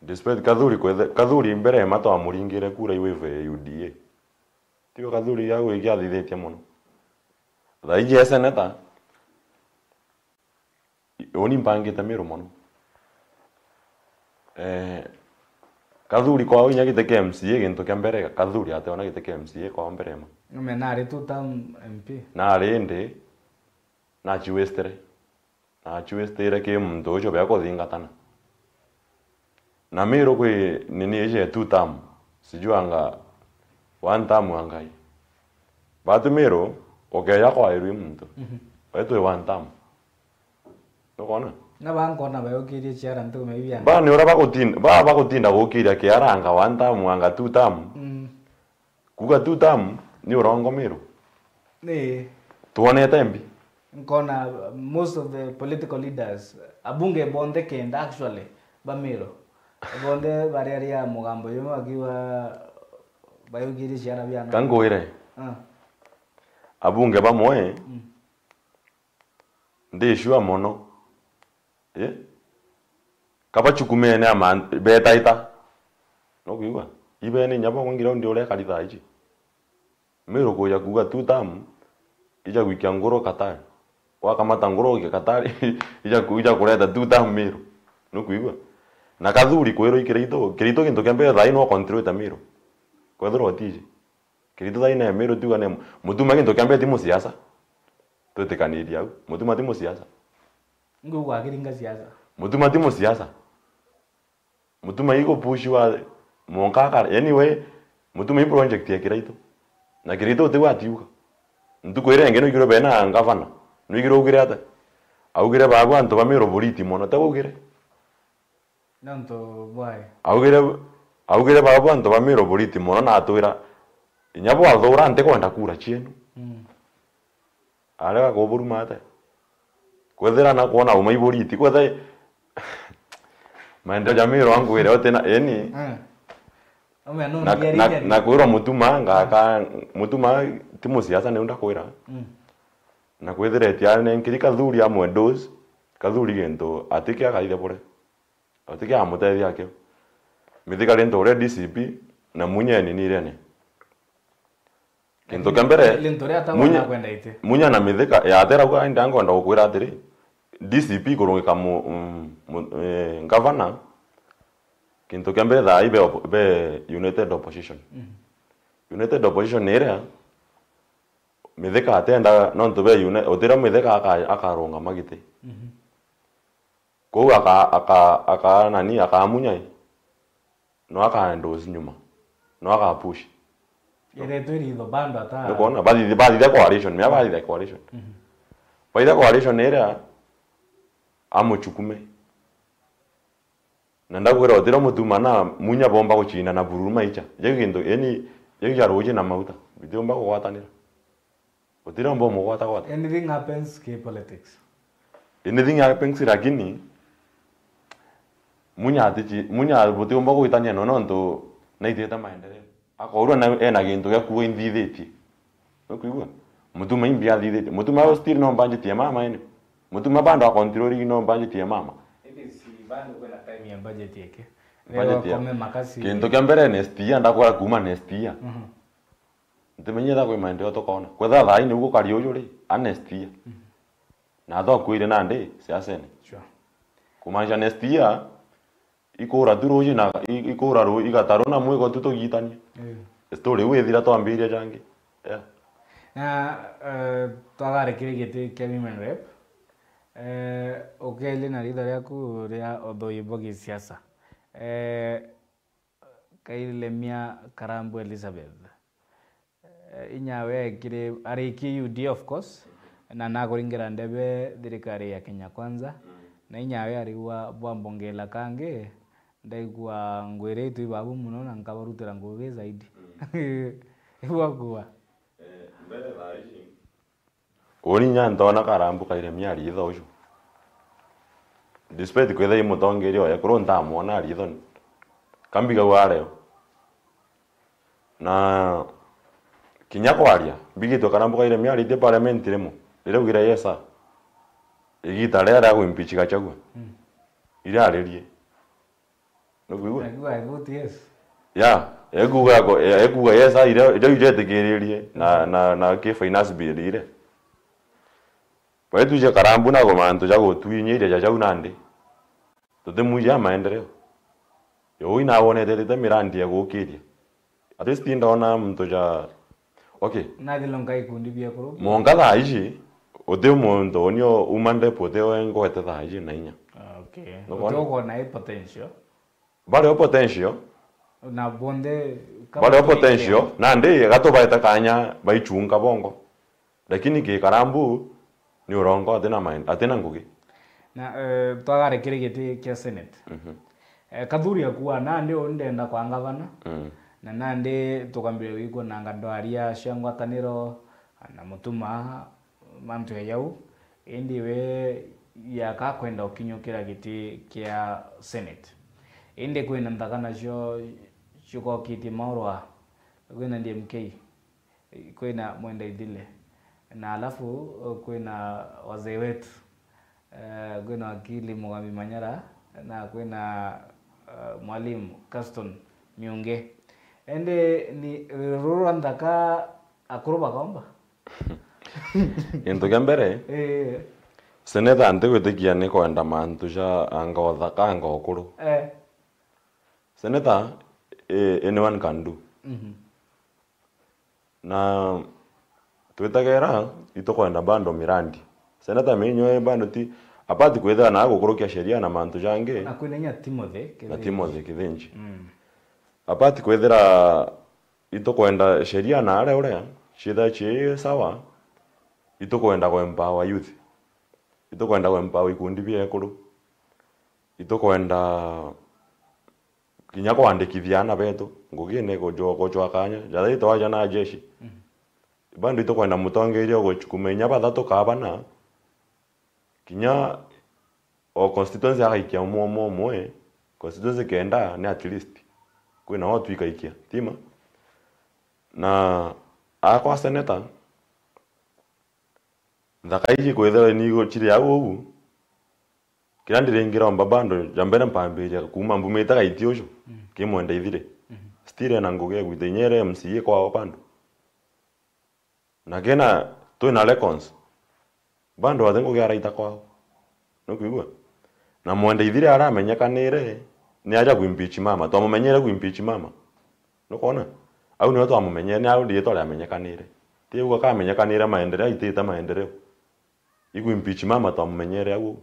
despite Kathuri kwethe-, Kathuri mbere ma twamuringire kura i wave ya U D A. Tigo Kathuri ya gwikia athithitie mono. Thaa iji e seneta, uni mpangite Miru mono. Eh, Kathuri kwao inya giti kia M C A, gintu kia mbere, Kathuri ateona giti kia M C A kwao mbere ma. Nume nari two term M P. Nari indi, nachiwestire. Nachiwestire ki muntu ucio bia kuthingatana. Na Miru kwi nini iji ya two term, sijui anga one term anga i. Batu Miru, ukeja kwairwi muntu. Mhm. Wetu i one term. Nukona? Na bankona bayukirie ciara ntume ibia. Ba ni uria bagutinda, ba bagutinda gukiria kiara anga one term, anga two term. Mm. Kuga two term ni urongo Miru. Ni. Twonete mbi. Nkona most of the political leaders, abunge bonthe kenda actually, ba Miru. Bonthe bariaria mugambo jumwe bakiuga bayukirie ciara biana. Ka ngwire. Ah. Abunge bamwe, mm, ndi sure mono. Ii? Kabachukumene ama betaita. Nukwigua? Ibene inya bongwa ground uria ekari thaa iji. Miru kuja kuuga two term, ija gwikia nguru Katari. Wakamata nguru ukia Katari, ija ku-, ija kureta two term Miru. Nukwigua? Na Kathuri kwirwa i Kiraitu, Kiraitu gintu kia mbere thaa ii no control ta Miru. Kwethirwa utiji. Kiraitu thaa ii ne Miru tiuga ne Mutuma gintu kia mbere ti musiasa. Twitikanirie au. Mutuma ti musiasa. Ngugwa akiringa siasa. Mutuma ti musiasa. Mutuma igo push wa monka akara. Anyway, Mutuma i project ya Kiraitu. Na Kiraitu uti we atiuga. Ntuku iria ingi nwigirwe bena ngavana. Nwigirwe augire ata? Augire babu antu ba Miru buriti mono. Te augire? Nontu bwae. Augire, augire babu antu ba Miru buriti mono na atwira, inya bwathura ntikwenda kura cienu. Mm. Arega kuburuma ate? Kwethira na kwona uma iburiti, kwethe maendeleo ja Miru angwire uti na, eni. Eh. Ome no na, ndiari na, ndiari. Na kwirwa Mutuma, ngaka, Mutuma ti musiasa niu ndakwira. Mm. Na kwithira eti anenkiri Kathuri amwe dozi, Kathuri gintu atikia akaithe bure. Atikia amutethia akio. Mithika rintu uria D C P na Munya eni nirene. Kintu kia mbere, Lakini Linturi atagwa Munya, nakwenda iti. Munya na Mithika, ya, atera kwa indi ankwenda gukwira atiri, D C P kurungika mu, mm, mu, eh, ngavana, kintu kia mbere thaa ii be oppo-, be united opposition. Mhm. United opposition ni iria Mithika atenda, nontu be uni-, utira Mithika aka-, akarungama giti. Mhm. Kou aka-, aka-, aka nani, akamunya i. No aka endorse nyuma. No aka push. Iretwe ritho bando ata. Nukwona? Bathithia, bathithia coalition, mea bathithia coalition. Mhm. Baithia coalition iria amuchukume. Na ndakwira utira Mutuma na Munya bomba gucindana bururu maicha. Jeu kintu, yani, jeu ja ruuji na mauta. Bitiumba kugwatanira. Utira umba umugwata gwata. Anything happens ki politics. Anything happens, lakini Munya atichi-, Munya butiumba gwitania no nontu naitite maendeleo. Akorwa na, ena gintu gia kuuga inthithitie. Nukwigua? Mutuma imbi athithitie. Mutuma au still no mbanjeti ya mama ene. Mutuma bando akontroligi no mbanjeti ya mama. Maybe si bando kwina time ya budget yake. Budget ya Wakome makasi. Kintu kia mbere next year, ndakwira kuuma next year. Mhm. Ntimenyete kwi maendeleo tukoona. Kwethira thaa ii niguo kari uju ri, a next year. Mhm. Na atwakwire nandi siasene. Sure. Kumaanisha next year, ikura tu ruuji na i-, ikura ru-, igatarwo na mwiko tu tugitanie. Eh. Story iu ithira twambiria jangi. Yeah. Na, eh, twagarekire giti kia women rep, eh, ukeeria na ritho riaku ria uthoi bwa gisiasa. Eh, Kailemia Karambu Elizabeth. Eh, inyawe ekire, arikie U D A of course, na nakuringira ndebe thirikari ya Kenya Kwanza, na inyawe arigwa bwambongela kangi, ndaigua ngwiritu ibabu muno na nkabarutira ngugi zaidi. Ibu akuwa. Eh, mbere thaa ici, Uni nya ntoona Karambu Kairemia aritho uju. Despite kwithira i mutongeria oya kuru ntamwona aritho. Kambiga wareo. Na kinya kwaria, mbigitwe Karambu Kairemia aritie parliament rimo. Riria augire yes sir. Igita riria ria kuimpeach Gachagua. Mm. Iraririe. Nukwigua? Akiuga, "I vote yes." Ya, ekuuga ako-, e-, ekuuga yes, a, iria, iria ijetĩkĩrĩrie na, na, na kĩ finance bill ire. Baitwije Karambu na mantu ja gũtwinyiria ja jau nandi. Tũtimwiji a maendeleo. Yo, ui nawonete tete mirandi ya gũkĩria. At least ndona muntu ja, okay. Nathilo ngai kundi bia kuru. Monga thaa ici, uti muntu unio uma ndep uti we ngwete thaa ici na inya. Ah, okay. Nubona? Uti ukwona i potential. Bari o potential. Na bonthe kama bari o potential, nandi gatubaete kanya baichunga bongo. Lakini ki Karambu ni urongo, atina mind, atina ngugi. Na, eh, twagarekire giti kia Senate. Mhm. Eh, Kathuri akua, nandi uu ndenda kwa ngavana. Mm. Na nandi tukambiria gwikua na ndwaria cia ngwataniro, na Mutuma, mantu ya jau, indi we yaka kwenda ukinyukira giti kia Senate. Indi kwina nthaka nacio cikokitie maurwa, kwina D M K, kwina Mwenda Ithile, na alafu kwina wazee wetu, eh, kwina wakili Mugambi Manyara, na kwina, eh, mwalimu Caston Miunge. Indi ni ruru rwa nthaka akuru bakomba. Gintu kia mbere, eh, seneta ntigwitikia ni kwenda mantu ja anga uthaka, anga ukuru. Eh. Seneta, eh, anyone can do. Mhm. Na twitegera, itukwenda bando mirandi. Seneta Minyo bando ti, apart kwithira na gukurukia sheria na mantu jangi. Na kwina inya Timothy na Kithinji. Timothy Kithinji. Mm. Apart kwithira itukwenda sheria na aria uria, ciitha cii sawa, itukwenda ku empower youth. Itukwenda ku empower ikundi bia ekuru. Itukwenda kinya kwandikithia aana betu ngugine, gucwa-, gucwa kanya, jathaitwa aja na jeshi. Mhm. Bado itukwenda mutongeria uguchukuma inya bathatu ka bana, kinya o constituency agaikia umwe, umwe, umwe, constituency kenda ni at least. Kwina o twikaikia, tima? Na akwa senator, nthaka iji kwithirwa ni igo chiri au uu, kiria ndiringiromba bando, ja mbere mpambiria kuuma mbumite Gaiti uju, mm, ki Mwenda Ithire. Mhm. Still ena ngugi ya gwita inya ere M C A kwao bando. Na kena twina records. Bado athi ngugi araita kwao. Nukwigua? Na Mwende Ithiri aramenyekanire ni aja kuimpeach mama. Twamumenyere kuimpeach mama. Nukwona? Au nio twamumenyere, ni au riitwa riamenyekanire. Ti uga kamenyekanire maendeleo, aitite maendeleo. Ikuimpeach mama twamumenyere au.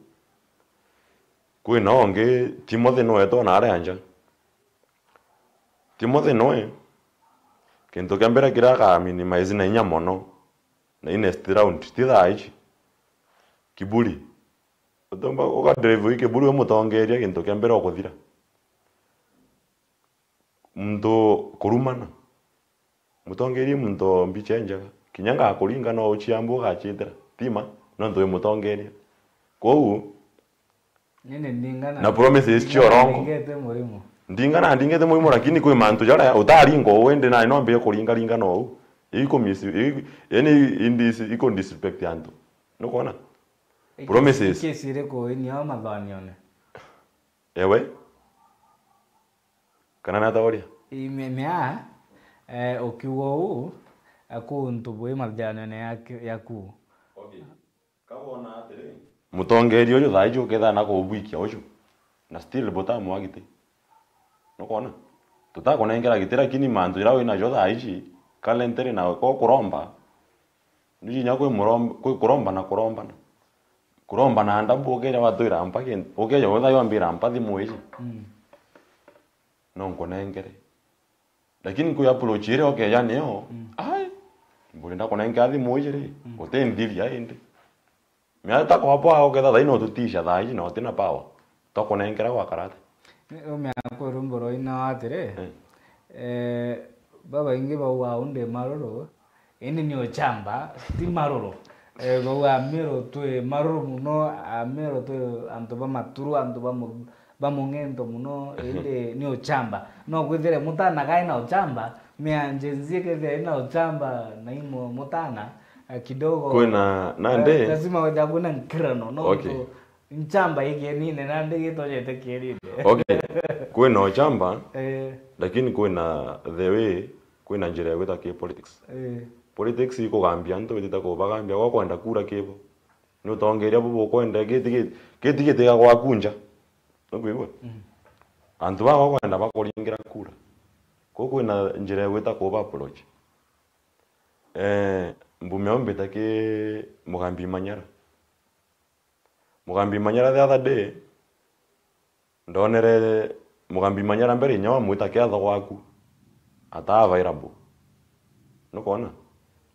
Kwina ungi, Timothy noe twona ari anja. Timothy noe, kintu kia mbere kiria aka minimize na inya mono, na i next round, ti thaa ici. Kiburi. Utomba uka drive i kiburi umutongeria, kintu kia mbere ukuthira. Muntu kurumana. Mutongerie muntu o mbicha injega. Kinya ngakuringa no uciambu ugacitira. Tima, nontu wi mutongeria. Kwou, Nini ndingana na promises cia urongo. Ndingete murimo. Ndingana, ndingete murimo, lakini kwi mantu jaria utaringa uu, indi nani no mbie kuringaringa nou. Iku miss, iku, yani, indis-, iku disrespect antu. Nukwona? Promises. Ikesi iriku ini ao mathwanione? Ewe? Kana nata uria? Ime-, mea, eh, ukiuga uu, eh, kuntu bwi mathwanione yaku, yaku. Okay. Ka wona atiri, mutongeria uju thaa iji ukethira na kubwikia uju, na still butamwa giti. Nukwona? Tutakunengera giti, lakini mantu jaria winajo thaa iji, currently na ko kuromba, niji nya kwi muromba, kwi kuromba na kurombana. Kuromba na ndabu, ukeja watwira mpa kintu, ukeja wetha yombira mpa thimu iji. Mm. No nkunengere. Lakini kwi approach iria ukeja niyo, mm, ai, mburi ndakunenkea thimu iji ri, mm, utinthiria indi. Miata kwapwa uketha thaino tutisha thaa iji na utina power. Twakunenkera gwakarate. Umea kwi rwimbo rwa ina atiri, eh, eh, babaingi bauga uu ndi maruru, indi ni uchamba, ti maruru. Eh, bauga Ameru twi maruru muno, Ameru twi antu ba maturu, antu ba mu-, ba mung'ento muno, indi ni uchamba. No kwithire mutana kai na uchamba, mea Gen Z ikethira ina uchamba na imo mutana, eh, kidogo, kwina, nandi, eh, lazima waja kwina nkirano, no, okay, ntu nchamba ikienine nandi gitojete kienine. Okay. Kwina uchamba, eh, lakini kwina the way, kwina njira ya gwita ki politics. Eh. Politics ikugambia antu, witite kubagambia gwa kwenda kura kibo. Ni utongeria bu bukwenda, giti, giti, giti gitiga gwaku nja. Nukwigua? Mm. Antu baa gwa kwenda bakuringira kura. Kuu kwina njira ya gwita kuba approach. Eh, mbumia umbite ki Mugambi Manyara. Mugambi Manyara the other day, ndonere Mugambi Manyara mbere inya wamwita kiatho gwaku, ataa available. Nukwona?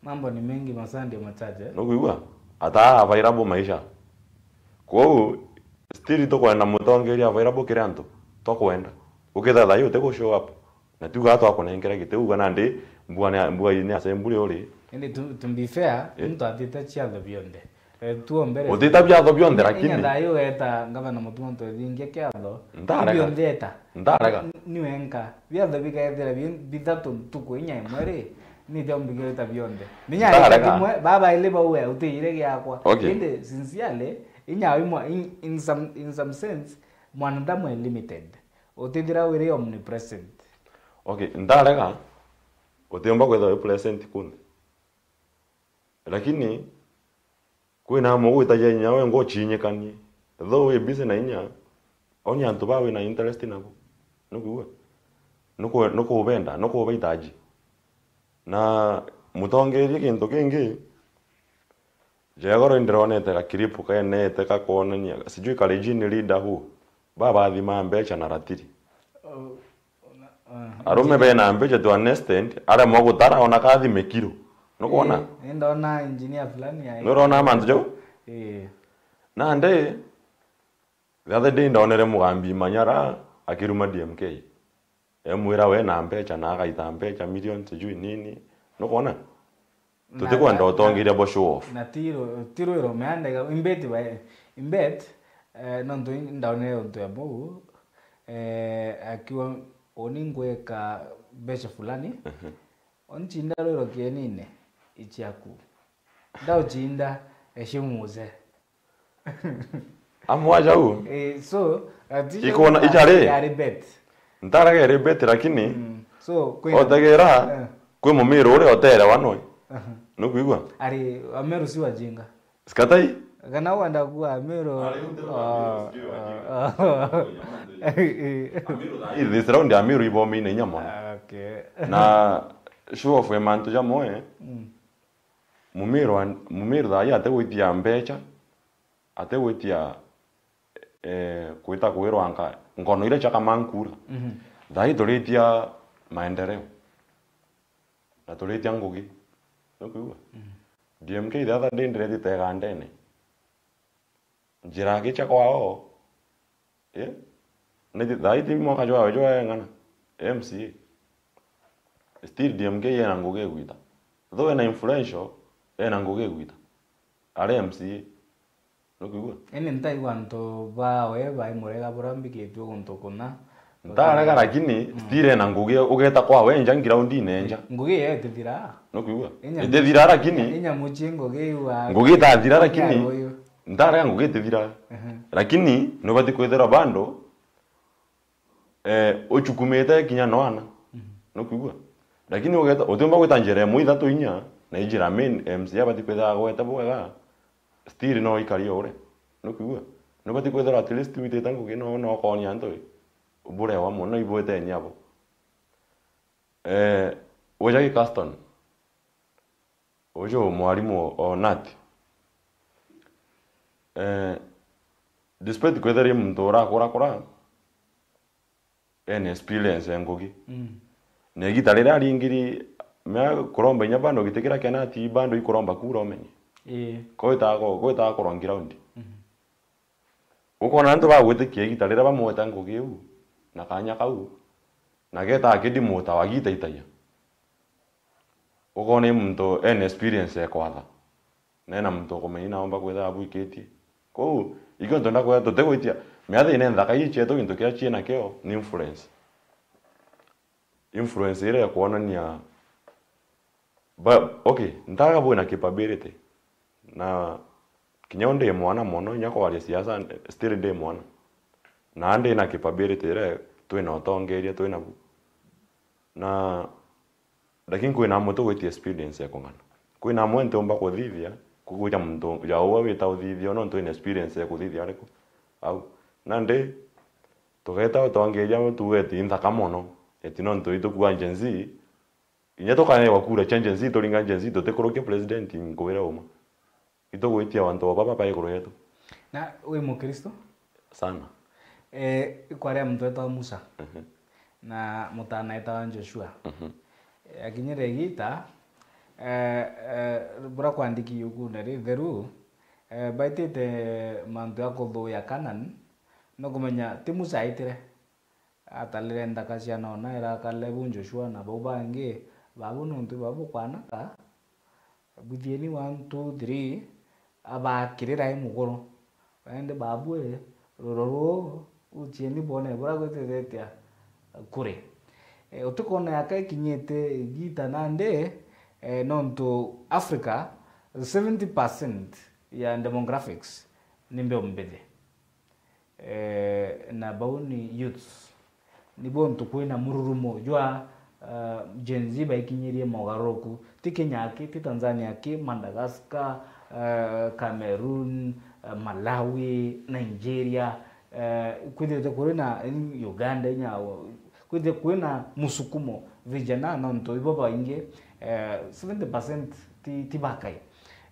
Mambo ni mengi, masaa ndio machache. Nukwigua? Ataa available maisha. Kwou, still tukwenda mutongeria available kiri antu. Tukwenda. Ukitha thayu uti gu show up. Na tiuga twakunenkera giti, uga nandi mbua ni, mbua ni assembly uri. Indi to, to be fair, eh, muntu atite ciatho bionthe. Eh, tuombere. Utita biatho bionthe, inya, lakini inya thayu ugeta ngavana Mutuma M'Ethingia kiatho. Ntarega. Bionthe eta. Ntarega. N-, ni wenka. Biatho bikethira bi-, bithatu ntuku inya imwe ri, ni tio mbigirita bionthe. Ninya, ntarega, ita kimwe, baba ili bauwe, utiire giakwa. Okay. Indi sincerely, inya imwe, in, in some, in some sense, mwanadamu e limited. Utithira wiri omnipresent. Okay, ndarega, utiumba kwithirwa wi present kunthe. Lakini, kwina amwe gwitagia inya we ngo uchinyikanie. Though wi busy na inya, oni antu baa wina interest nabo. Nukwigua? Nuku-, nukubenda, nukubahitaji. Na mutongerie kintu kingi, Jegoro indironete ga clip kenete gakwonania, sijui ka Regine leader who, babathima mbecha na ratiri. Oh, ona, ah, arume engineer bena mbecha to an extent, aremwa gutara ona kathime kiro. Nukwona? Eh, nindona engineer fulani ya. Nurona mantu jau? Eh. Nandi, the other day ndonere Mugambi Manyara akiruma D M K. Emwira we na mbecha na agaita mbecha million sijui nini. Nukwona? Na, tutikwenda na, utongeria bo show off. Na tiro, tiro iro meandega, imbeti ba, imbet, eh, nontu in-, ndaonere untu ya bau, eh, akiwa uni ngweka mbecha fulani, mhm, onchinda rwiro kienine, ichiaku. Ndauchinda, heshimu mzee. Amwaja u? Eh, so, ati ikona ichari? Yari bet. Ntarega iri bet, lakini, mm, so, kwina, otegera, eh, kwi mumiru uria uterewa noi. Aha. Nukwigua? Ari, Ameru si wajinga. Sikatai? Kana wenda kuwa Ameru? Ari, u ndirauga Ameru, sijui wajinga. Ameru thaa ii, this round Ameru ibomeine inya mono. Ah, okay. Na show off ya mantu jamwe, mm, Mumiru an-, Mumiru thaa ii atigwitia mbecha, atigwitia, eh, kwita kwirwa nka-, ngono iria cia kamankura. Mhm. Thaa ii turitia maendeleo. Na turitia ngugi. Nukwigua? Mm. D M K the other day ndiretite igandene. Njira agicha kwao. Eh? Ni thi-, thaa ii ti mwaka jwawe jwa ng'ana. M C A. Still D M K ena ngugi igwita. Though ena influential, ena ngugi igwita. Ari M C A. Nukwigua? Indi ntaigua antu bawe baimurega buria mbikitue guntu kuna. Ntarega, lakini, mm, still ena ngugi, ugeta kwawe nja groundine nja. Ngugi iyo itithiraa. Nukwigua? Inya itithiraa, lakini inya muchie ngugi iu wa-, ngugi itathira, lakini uyu. Ntarega ngugi itithiraa. Ehe. Lakini nubati kwithirwa bando, eh, uchukumite kinya noana. Mhm. Nukwigua? Lakini ugeta, utiumba gwita njira imwe ithatu inya, na ijira main M C A abati kwithirwa agwete bwega, still no ikari o uria. Nukwigua? Nubati kwithirwa at least witite ngugi no, no ukonia antu burewa mono, ibweteni abo. Eh, uja gi Caston. Uju mwarimu o Nat. Eh, despite kwithira i muntu urakura kura, ena experience ya ngugi. Mm. Na igita riria aringiri, mea kuromba inya bando gitikira kia Nat, bando ikuromba kura umenye. Ii. Ko itaga, ko itaga kurwa ground. Mhm. Ukona antu bagwitikia igita riria bamweta ngugi iu, na kanya kau, na geta akindi muta wa gita itaya. Ukona i muntu ena experience ya kwatha. Na ena muntu ukumenya naomba kwithira abwikitie. Kwou, ikio ntu ndakwira tutigwitia, miatha ine nthaka ii cietu gintu kiria cienakio ni influence. Influence iria ya kwonania ba-, okay, ntaga bwina capability. Na kinya u ndi mwana mono, inya kwaria siasa, still ndi mwana. Na ndi na capability iria twina utongeria twinabu. Na, lakini kwina amwe tugwitia experience ya kung'ana. Kwina amwe ntiumba kuthithia, kugwita muntu ja uwe wita uthithia, nontu wina experience ya kuthithia ariku. Au. Nandi, tugeta utongeria tuge ti nthaka mono. Eti nontu itukua Gen Z, inya tukanewa kura cia Gen Z, turinga Gen Z, tutikurukia president nkuwira uma. Itugwitia antu o baba ba iguru yetu. Na wi Mukristo? Sana. Eh, ikwaria muntu etagwa Musa. Mhm. Na mutana etagwa Joshua. Mhm. Eh, akinyire igita, eh, eh, buria kwandiki yukune ritheru, eh, baitite mantu ya kuthuya Canaan, no kumenya ti Musa aitire. Atalire nthaka cia nona irakarire bu Joshua na bau bangi, babu nontu babu bukwanaka, bwithieni one, two, three, abakirira i muguru. Indi babu i, ruro ruu, uchieni bwone buria gwitithitia kuri. E, utikona yaka ikinyite igita nandi, e, nontu Africa, seventy percent ya demographics ni mbeu mbithi. Eh, na bau ni youths. Nibo ntu kwina mururumo jwa, eh, Gen Z baikinyirie mogaruruku. Ti Kenya aki, ti Tanzania aki, Madagascar, eh, Cameroon, eh, Malawi, Nigeria, eh, kwithirite kuri na, in Uganda, inya, kwithirite kwina musukumo vijana, nontu ibo baingi, eh, seventy percent ti, ti bakai.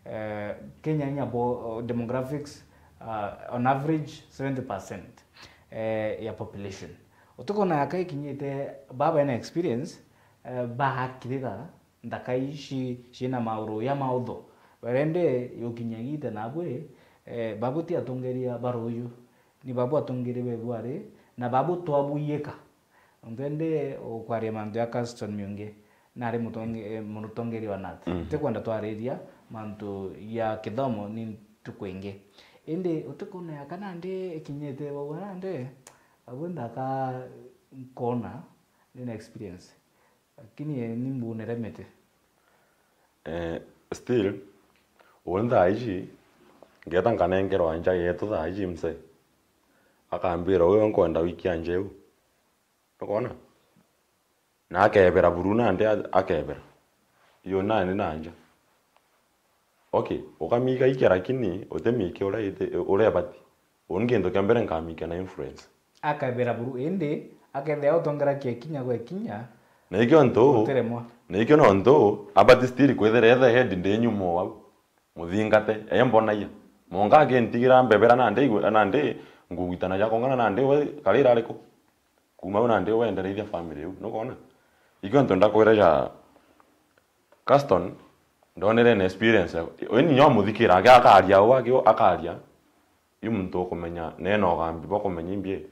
Eh, Kenya inya bo, demographics, uh, on average seventy percent, eh, ya population. Utukona yaka ikinyite, baba ena experience, eh, baakirira nthaka ici ciina mauru ya mautho. Barende yukinya igita nabwe, eh, babu ti atongeria ba ruuju. Ni babu atongeria bebu ari, na babu twabuyika. Nontu indi ukwaria mantu ya Caston Miungi, nari mutonge-, eh, mutongeria wa Nat. Mhm. Tikwenda twariria mantu ya kithomo ni ntuku ingi. Indi utikona yaka nandi ikinyite bau nandi, abu ndaka nkona nina experience. Lakini, eh, ni mbunire miti. Eh, still, uni thaa iji, ngeta nkanengerwa nja yetu thaa iji mse. Akambira, "Uyu nkwenda wikia nja iu." Nukona? Na akebera buru nandi a-, akebera. Iyo nani na nja. Okay, ukamiika ikia, lakini utimiike uria iti-, uria ibati. Uu ni kintu kia mbere nkamiika na influence. Akebera buru, indi akethira utongera kia kinya gwe kinya, Na ikio ntu, utiremwa. Na ikio nontu, abati still kwithira ethe head ndi nyuma o au. Muthingate, embonagia. Monga akintigira mbebera nandi igwe-, nandi ngugwitana ja kong'ana nandi we karira ariku. Kuma u nandi wendereithia family iu, nukwona? Ikio ntu ndakwira ja Caston, ndonere na experience ya, we ni nyo muthikira, ake akaria, u aki akaria, i muntu ukumenya, nena ugambi bwa kumenya imbi.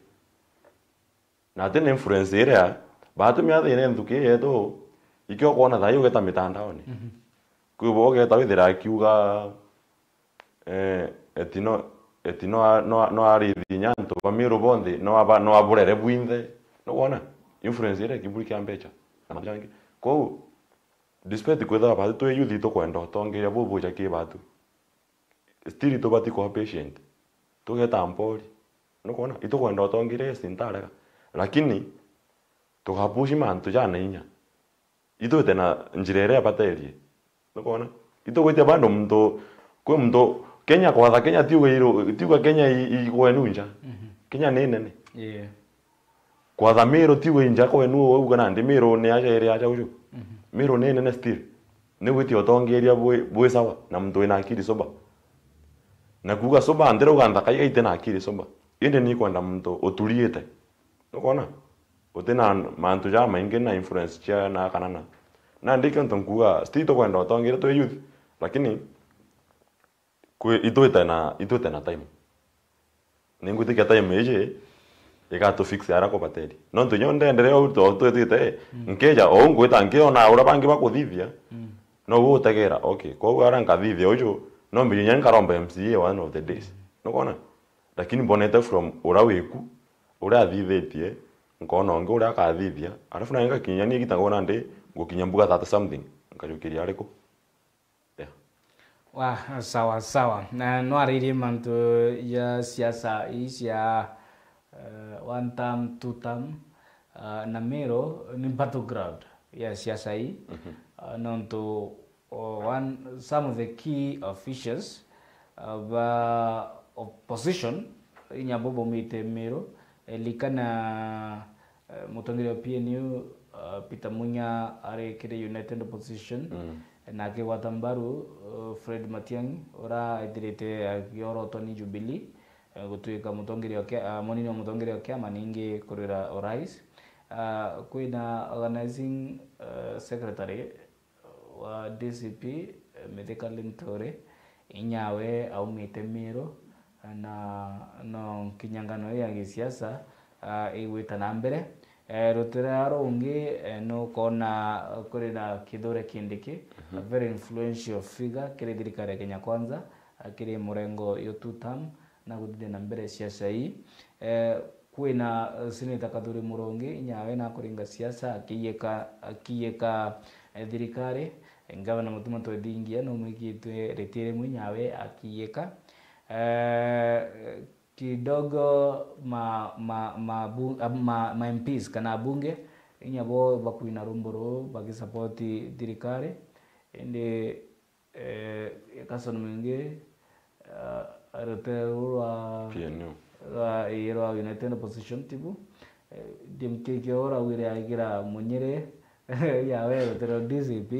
Na ati na influence iria, batumia thina nthuki yetu, ikio kwona thayo ugeta mitandaoni. Mhm. Kwi bo ugeta withira akiuga, eh, eti no, eti no a-, no a-, no arithi nya antu ba Miru bonthe, no aba-, no aburere bwinthe. Nukwona? Influence iria kiburi kia mbecha. Na mantu jangi. Kwou, despite kwithirwa batu twi youth itukwenda utongeria bubuja ki batu, still tubati kuba patient. Tugeta mpori. Nukwona? Itukwenda utongeria, yes, ntarega. Lakini, tugapushi mantu jana inya. Itwite na njira iria ibaterie. Nukwona? Itugwitia bado muntu, kwi muntu, Kenya kwatha Kenya tiuga iru-, tiuga Kenya i-, i kwenu nja. Mhm. Kenya ni nene. Yeah. Kwatha Miru tiuga inja kwenu, uga nandi Miru ni aja iri aja uju. Mhm. Miru ni nene still. Ni gwitia utongeria bwi, bwi sawa na muntu wina akili sober. Na kuuga sober, ndirauga nthaka iga iti na akili sober. Indi ni kwenda muntu uturiite. Nukwona? Uti na mantu jamaingi na influence cia na kana na. Nandi kio ntu nkuuga, still tukwenda utongeria twi youth, lakini kwi, itwite na, itwite na time. Ningwitikia time iji igatufix aria kubateri. Nontu nyo ndenderea uu to twitite, mm, nkija, ou ngwita nkiona uria bangi bakuthithia, mm, no ugutegera, okay, kwou aria nkathithia uju, no mbiji nya nkaromba M C A one of the days. Nukwona? Lakini mbonete from uria wiku, uria athithitie, nkona ungi uria akathithia, alafu nae ngakinya ni igita ngona ndi ngukinya mbuga thirty something, nkajukiria ariku? Yeah. Wa, sawa, sawa. Na nwaririe mantu ya siasa ii cia, eh, one term, two term, ah, na Miru ni battleground ya siasa ii. Mhm. Ah, nontu, oh, one, some of the key officials, ah, ba opposition, inya bo baumite Miru, eh, likana, eh, mutongeria wa P N U, eh, Peter Munya ari kiri United Opposition, mm, na akigwata mbaru, eh, Fred Matiang'i, ura ethirite akiorotwa ni Jubilee, eh, gutuika mutongeria wa kia-, ah, munini wa mutongeria wa kiama ningi kurira urais. Ah, kwina organizing, eh, secretary wa D C P, eh, Mithika Linturi, inyawe aumite Miru, na no nkinyangano ii ya gisiasa, ah, igwita na mbere. Eh, rutere ruria rungi, eh, nukona kuri na Kithure Kindiki, a, mhm, very influential figure kiri thirikari ya Kenya Kwanza, ah, kiri murengo yo two term, na guthithia na mbere siasa ii. Eh, kwina, eh, Senator Kathuri Murungi, inyawe nakuringa siasa, akiyika, akiyika, eh, thirikari. Eh, Gavana Mutuma Twethingia numwikitwe riti rimwe, inyawe akiyika. Eh, kidogo ma, ma, ma, bu-, ma, ma M Ps kana abunge, inya bo bakwina rumbo ruu bakisapoti thirikari. Indi, eh, Gerson Mwingi, eh, rutere ruu rwa P N U. Rwa, ii, rwa United Opposition tibu. Eh, D M K kio uragwire aigira Munyiri, yawe rutere rwa D C P,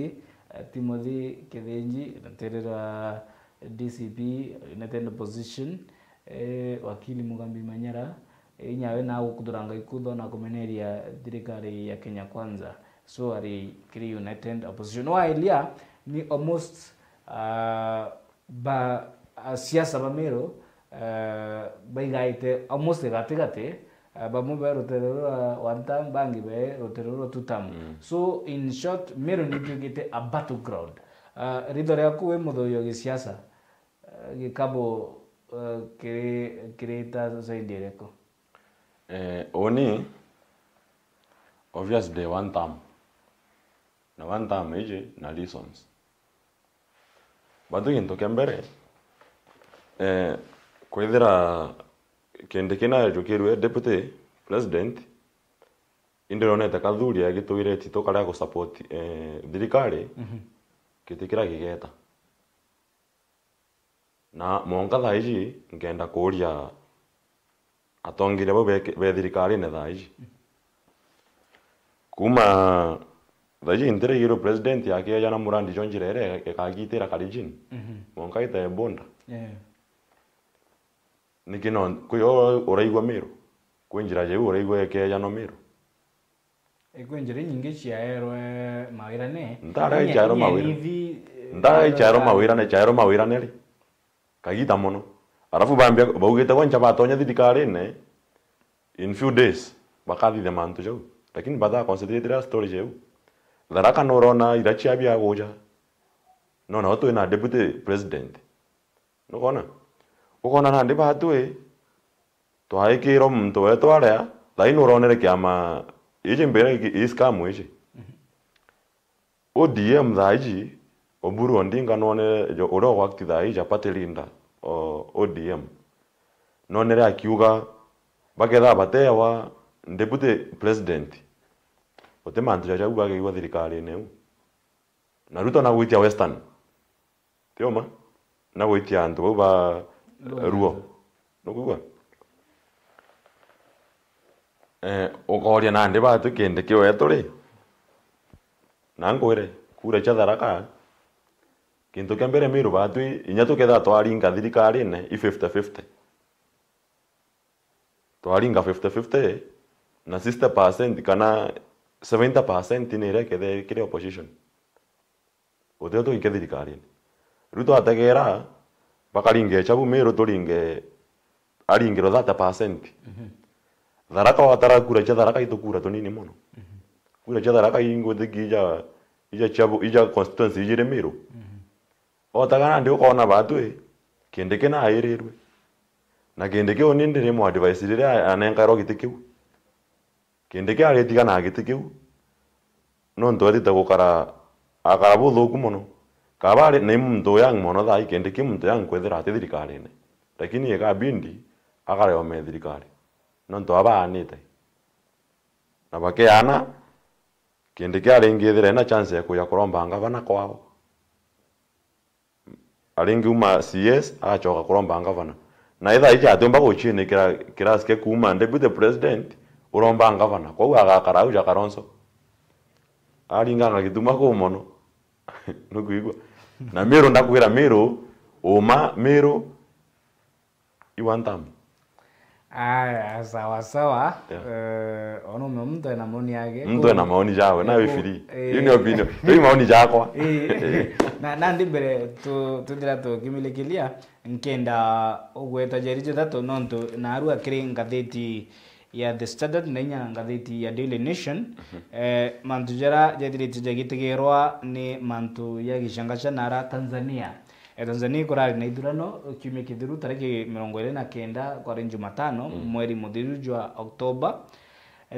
eh, Timothy Kithinji, rutere rwa D C P, United Opposition, eh, wakili Mugambi Manyara, eh, inyawe na gukuthuranga ikutho na kumeneria thirikari ya Kenya Kwanza. So ari kiri United Opposition. Wailia ni almost, ah, ba, asiasa ba Meru, eh, baigaite almost gatigati, eh, bamwe be rutere rwa one term, bangi be rutere rwa two term. Mm. So, in short, Meru nituikite a battleground. Ah, ritho riaku wi muthuuri o gisiasa, eh, gikabu, eh, kiri, kiri ta side iriku? Eh, uni, obviously, one term. Na one term iji na reasons. But gintu kia mbere, eh, kwithira Kindiki najukirwe deputy president, indi nonete Kathuri agitwire titu karia gusupport, eh, thirikari, mhm, giti kiria gigeta. Na mwanka thaa iji nkenda kuuria atongeria bau be, be thirikarine thaa iji. Kuuma thaa iji ntiraigirwe president akieja na murandi jwa njira iria ikagitira Kalenjin. Mhm. Mwanka ite border. Yeah. Niki no, kwi o uraigua Meru? Kwi njira jau uraigua ikeejanwa Meru? Ikwi njira inyingi ciaerwe mawirane. Ndara inya, ichaerwe inya mawira. Nithi, eh, ndara ichaerwe mawirane, chaerwe mawirane ri? Kagita mono. Arafu bambia, baugite gwancha batonya thirikarine, in few days, bakathithia mantu jau. Lakini bata concentrate ria story jau. Tharaka nurona ira chia bia guja. No, nao twina deputy president. Nukona? Ukona nandi batwi, twaikirwe muntu wetu aria, thaai nuronere kiama iji mbere iki, ii scam iji. O D M thaa iji, Oburu Odinga nwonere jo, uria ugwakti thaa iji ja party leader o O D M. Nwonere akiuga, baketha batewa deputy president, uti mantu jaja u bageigua thirikarine iu. Na Ruto nagwitia Western. Ti uma? Nagwitia antu bau ba Luo. Luo. Nukwigua? Eh, ukoria nandi batwi kindi kiwetu ri? Na nkwire, kura cia Tharaka, kintu kia mbere Miru batwi, inya tuketha twaringa thirikarine, i fifty fifty. Twaringa fifty fifty, na sixty percent kana seventy percent ni iria ikethire kiri opposition. Utio tuinke thirikarine. Riu twategera, bakaringe chabu Miru turinge, aringirwe thirty percent. Mhm. Tharaka watara kura cia Tharaka itukura tunini mono. Mhm. Kura cia Tharaka ingwitikia ija, ija chabu, ija constituency ijiri Miru. Mhm. Otaga nandi ukona batwi, Kindiki nairirwe. Na Kindiki uni ndiri mu advice riria anenkairwa giti kiu. Kindiki aritigana na giti kiu. Nontu etite gukara, akara buthuku mono. Kaba ari, ni muntu young mono thaa ii, Kindiki muntu young kwithira ati thirikarine. Lakini ikabindi, akare ome thirikari. Nontu aba aanite. Na bakeana, Kindiki aringithira ena chance ya kuja kuromba ngavana kwao. Aringiuma C S, agacoka kuromba ngavana. Na ithaa iji atiumba guchinikira kirasi kia kuuma deputy president, uromba ngavana. Kwou agakara au ja Kalonzo. Aringanga gituma kuu mono. Nukwigua? Na Miru ndakwira Miru, uma Miru, i one term. Aya, sawa sawa. Yeah. Eh, ono ume muntu ena maoni yake. Muntu ena maoni jawe, na we free. Eh. Iyo ni opinion. Iyo ni maoni jakwa. Eh. Eh. Na, nandi mbere tu, tuthira tukimilikilia, nkenda ugweta jeri jithatu nontu narua kiri ngatheti ya The Standard na inya ngatheti ya Daily Nation. Mhm. Eh, mantu jara jethirite jagitigirwa ni mantu ya gicanga ca nara Tanzania. E, Tanzania ikurari na ithurano kiumia kithiru, tariki mirongo iri na kenda kwari Jumatano, mm, mweri muthiru jwa October,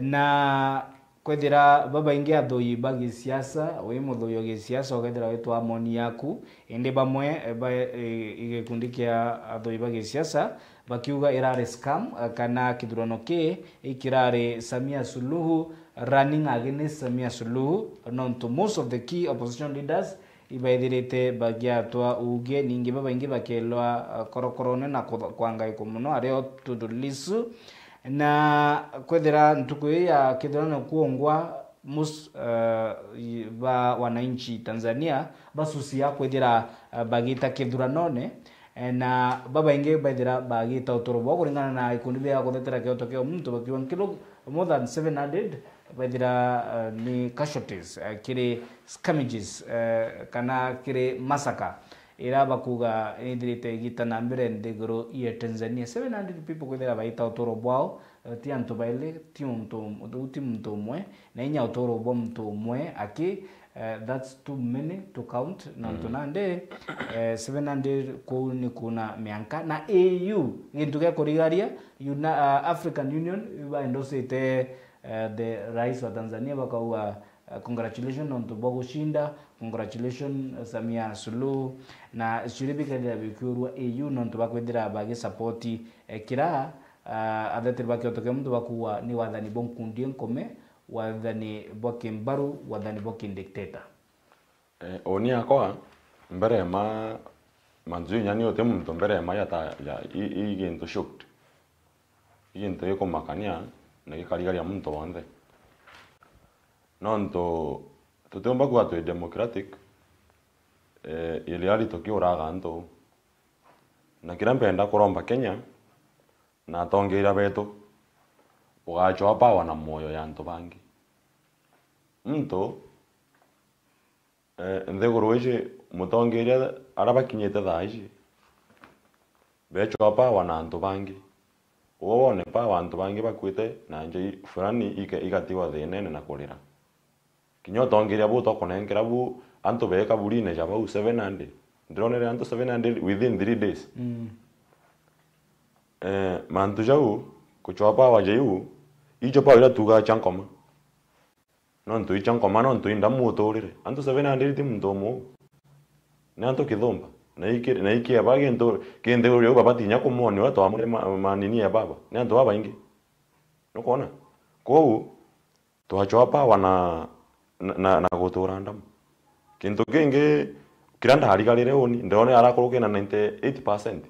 na kwethira babaingi athuyi ba gisiasa, wi muthuyi wa gisiasa, ukethira witwa moni yaku, indi bamwe, e, ba, e, igikundi kia athuyi ba gisiasa bakiuga irari scam, e, kana kithurano ki ikirari Samia Suluhu running against Samia Suluhu, nontu most of the key opposition leaders ibaithirite bagiatwa uuge, ningi babaingi bakelwa, uh, korokorone na kutha-, kwangaikwa mono, ario Tundu Lissu. Na kwethira ntuku ii ya kithurano kuongwa, mus-, uh, i-, ba wananchi Tanzania basusia kwithira, uh, bagita kithuranone, eh, na babaingi baithira bagita uturo bwao kuringana na ikundi bia kuthetera kioto kia muntu, bakiuga nkilo more than seven hundred baithira, uh, ni casualties, uh, kiri skirmishes, eh, kana kiri massacre, ira bakuga nithirite igita na mbere nthiguru ya Tanzania. Seven hundred people kwithira baita uturo bwao, eh, ti antu baili, ti untu, ti muntu umwe, na inya uturo bwa muntu umwe aki, eh, that's too many to count, nontu, mm, nandi, eh, seven hundred kuu ni kuna mianka, na A U, gintu gia kurigaria, una-, ah, African Union, ibaendosite, eh, the rais wa Tanzania, bakauga, Eh, congratulations nontu bwa gushinda, congratulations, eh, Samia Suluhu, na ciuria bikethira bikiurua A U nontu bakwithira bagisapoti, eh, kira, ah, atheteri ba kioto kia muntu bakuuga ni wathani bwa nkundi inkome, wathani bwa kimbaru, wathani bwa kindictator. Eh, uni akwa, mbere ma Mantu juu inya ni uti muntu mbere ya mai ata ya, i, i gintu shocked. I gintu gikumakania na gikarigaria muntu wonthe. Nontu tutiumba kuuga twi democratic, eh, iria ri tukiuraga antu. Na kiria mpenda kuromba Kenya na atongeria betu, ugachwa power na mwoyo ya antu bangi. Muntu Eh, nthiguru iji mutongeria aria bakinyite thaa iji, bechwa power na antu bangi. Ugwe wone power antu bangi bakuite na nja i-, fulani ike-, igatigwa thinene na kurira. Kinya utongeria bu tokunenkera bu antu be kaburine ja bau seven hundred. Ndironere antu seven hundred within three days. Mm. Eh, mantu jau, kuchwa power ja iu, icho power iria tuugaa cia nkoma. Nontu icha nkoma, nontu inda muturire. Antu seven hundred ti muntu umwe uu. Ni antu kithumba. Na iki, na iki aba gintu, kinthiguru jau baba tinya kumwoni uria twamwire ma-, manini ya baba. Ni antu babaingi. Nukwona? Kwou, twachwa power na, na, na, na gutura ndamu. Kintu kingi, kiria ndarigarire uni, ndonere arakuruke na ninety eight percent.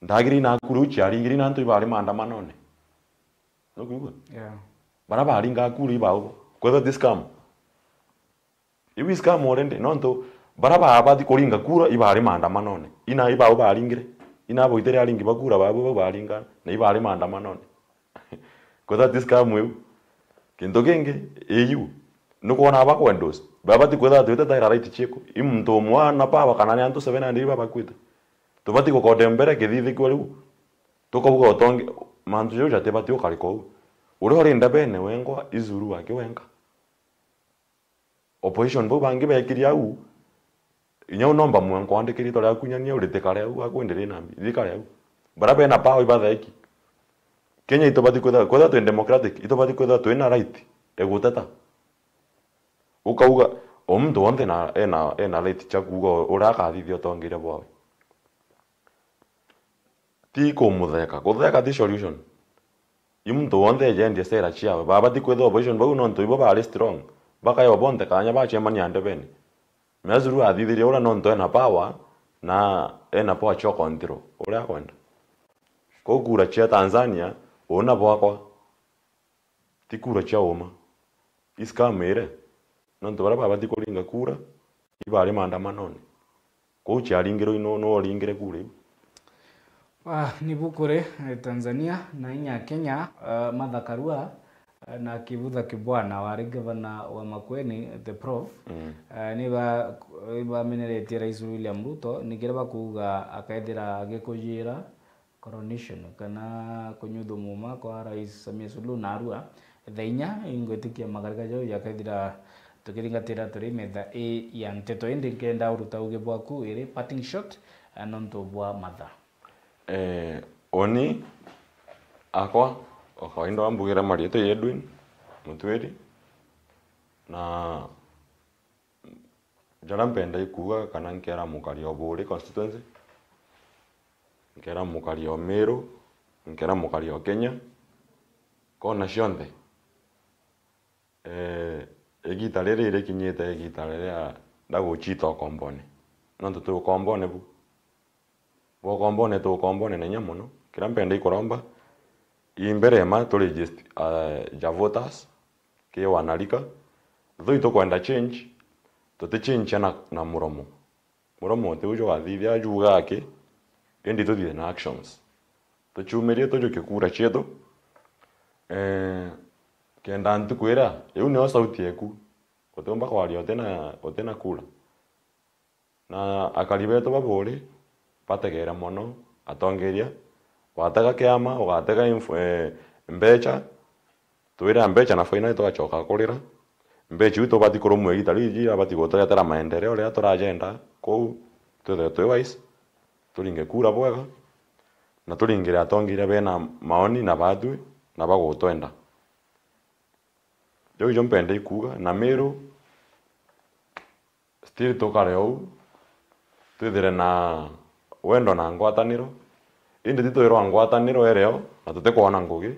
Ndagiri na kura iu ciaringiri na antu ibari maandamanone. Nukwigua? Yeah. Bara baringa kura ibao. Kwethwa ti scam. Iu i scam already, nontu bara babathi kuringa kura ibari maandamanone. Ina ibao baringire. Ina boitire aringi ba kura babo bau baringa, na ibari maandamanone. Kwethwa ti scam iu. Kintu kingi, iu. Nukwona aba kwendorse. Babati kwethwa twite taira right chieko. I muntu umwe na power kana ni antu seven hundred babakwite. Tubati gukonde mbere kithithikua riu. Tukauga utonge, mantu jau jatibati ukarika uu. Uria uri ndebene wengwa izuru wake wenka. Opposition bau bangi bekiri au, inya u nomba mwanka wandikiri ritwa riaku inya nie uritikare au, akwendere na mbi, rikare au. Bara bena power ibatheki. Kenya itubati kwithirwa, kwithirwa twi democratic, itubati kwithirwa twina right ya guteta. Ukauga, o muntu wonthe na, ena, ena right cia kuuga uria akathithia utongeria bwawe. Ti kumutheka. Kutheka ti solution. I muntu wonthe eje endie sera ciawe. Babati kwithirwa opposition bau nontu ibo bari strong. Bakaewa bonthe kanya bacemania ndebene. Mea Zulu athithirie uria nontu ena power na ena power cia control uria akwenda. Kou kura cia Tanzania, uuna bwakwa. Ti kura cia uma. I scam ire. Nontu baria babati kuringa kura, ibari maandamanone. Kou ciaringirwe ino, no oringire kura iu. Ah, ni bukuri, eh, Tanzania, na inya Kenya, eh, Martha Karua, eh, na Kivutha Kibwana wari gavana wa Makueni, the prof, mm, eh, niba-, ibameneretie Rais William Ruto, ni kiria bakuuga akethira agikujira coronation kana kunyuthumuma kwa Rais Samia Suluhu naarua thaa inya, ingwitikia makarika jau jakethira tukithingatira turi metha ii ya nteto. Indi nkenda uruta uge bwaku iri parting shot, eh, nontu bwa mathaa. Eh, uni akwa, o kawaida wambugire marietwa ya Edwin Mutwiri, na jaria mpenda ikuuga kana nkera mukari o Buuri constituency, nkera mukari o Meru, nkera mukari o Kenya, kona cionthe. Eh, igita riri rikinyite, igita riria ndaguchita ukombone. Nontu twi ukombone bu. Bwa ukombone, twi ukombone na inya mono. Kiria mpenda ikuromba, i mbere ma tu register, eh, ja voters, ki wanarika. Though itukwenda change, tuti change na, na muromo. Muromo uti uju wathithia juuga aki, indi tuthithe na actions. Tuciumirie tujukie kura cietu, eh, kenda ntuku iria, iu nio sauti yeku. Utiumba kwaria utina, utina kura. Na akari betu ba Buuri, bategere mono, atongeria, watega kiama, ugatega inf-, eh, mbecha, twira mbecha na finally tugachoka kurira. Mbecha iu tubati kurumwa igita riu iria abati guturetera maendeleo riria turajenda, kou twithirwe twi wise, turinge kura bwega, na turingire atongeria bena maoni na batwi na bagutwenda. Jau ijo mpenda ikuuga, na Meru, still tukare ou, twithire na wendo na ngwataniro, indi ti twirwa ngwataniro irio na tutikwona ngugi,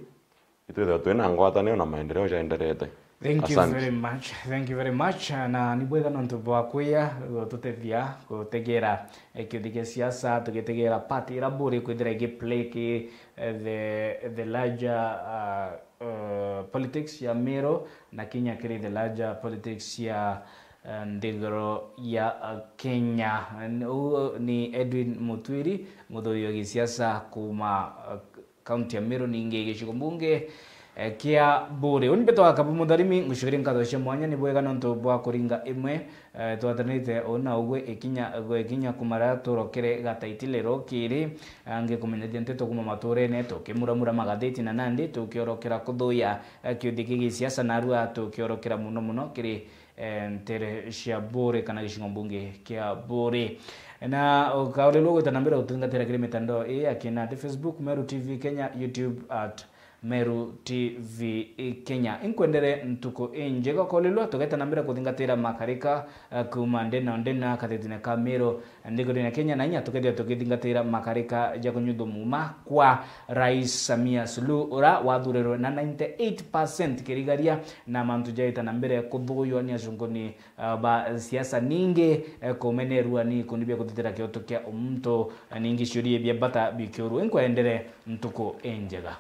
itwithirwe twina ngwataniro na maendeleo jaenderete. Thank you Asante. Very much. Thank you very much. Na ni bwega nontu bwa kwia gututethia gutegera, eh, kiuthi kia siasa, tugitegera part ira buri kwithira igi play ki, eh, the, the larger, uh, uh, politics ya Meru na kinya kiri the larger politics ya, eh, nthiguru ya, uh, Kenya. N-, u-, ni Edwin Mutwiri, muthuri wa gisiasa kuma, uh, kaunti ya Meru, ningi gicigo mbunge, eh, kia Buri. Uni mbitwa Kabu Mutharimi, ngucukiri nkatho cia mwanya ni bwega nontu bwa kuringa imwe, eh, twatanite u na ugwe ikinya gwe ikinya kuma riria turokire gataitiliro kiri, eh, ngikumenyithia nteto kuma maturene, tukimuramura magatheti na nandi tukiorokera kuthuya, eh, kiuthi ki gisiasa narua tukiorokera muno muno kiri, eh, ntere cia Buri kana gicigo mbunge kia Buri. Na ukaurerua gwita na mbere gutungatira kiri mitandao ii ya kinandi, Facebook Meru T V Kenya, YouTube at Meru T V Kenya. Inkwendere ntuku injega, ukaurerua tugeta na mbere kuthingatira makarika, eh, kuma ndena ndena kathetine ka Meru nthigurune ya Kenya, na inya tukethira tukithingatira makarika ja kunyuthumuma kwa Rais Samia Suluhu, ura wathurirwe na ninety eight percent kirigaria na mantu jaita na mbere kuthuywa ni acunguni, uh, ba siasa, ningi, eh, kumenerua ni ikundi bia kutetera kioto kia umuntu, eh, ningi ciuria bia bata bikiurua. Inkwendere ntuku injega.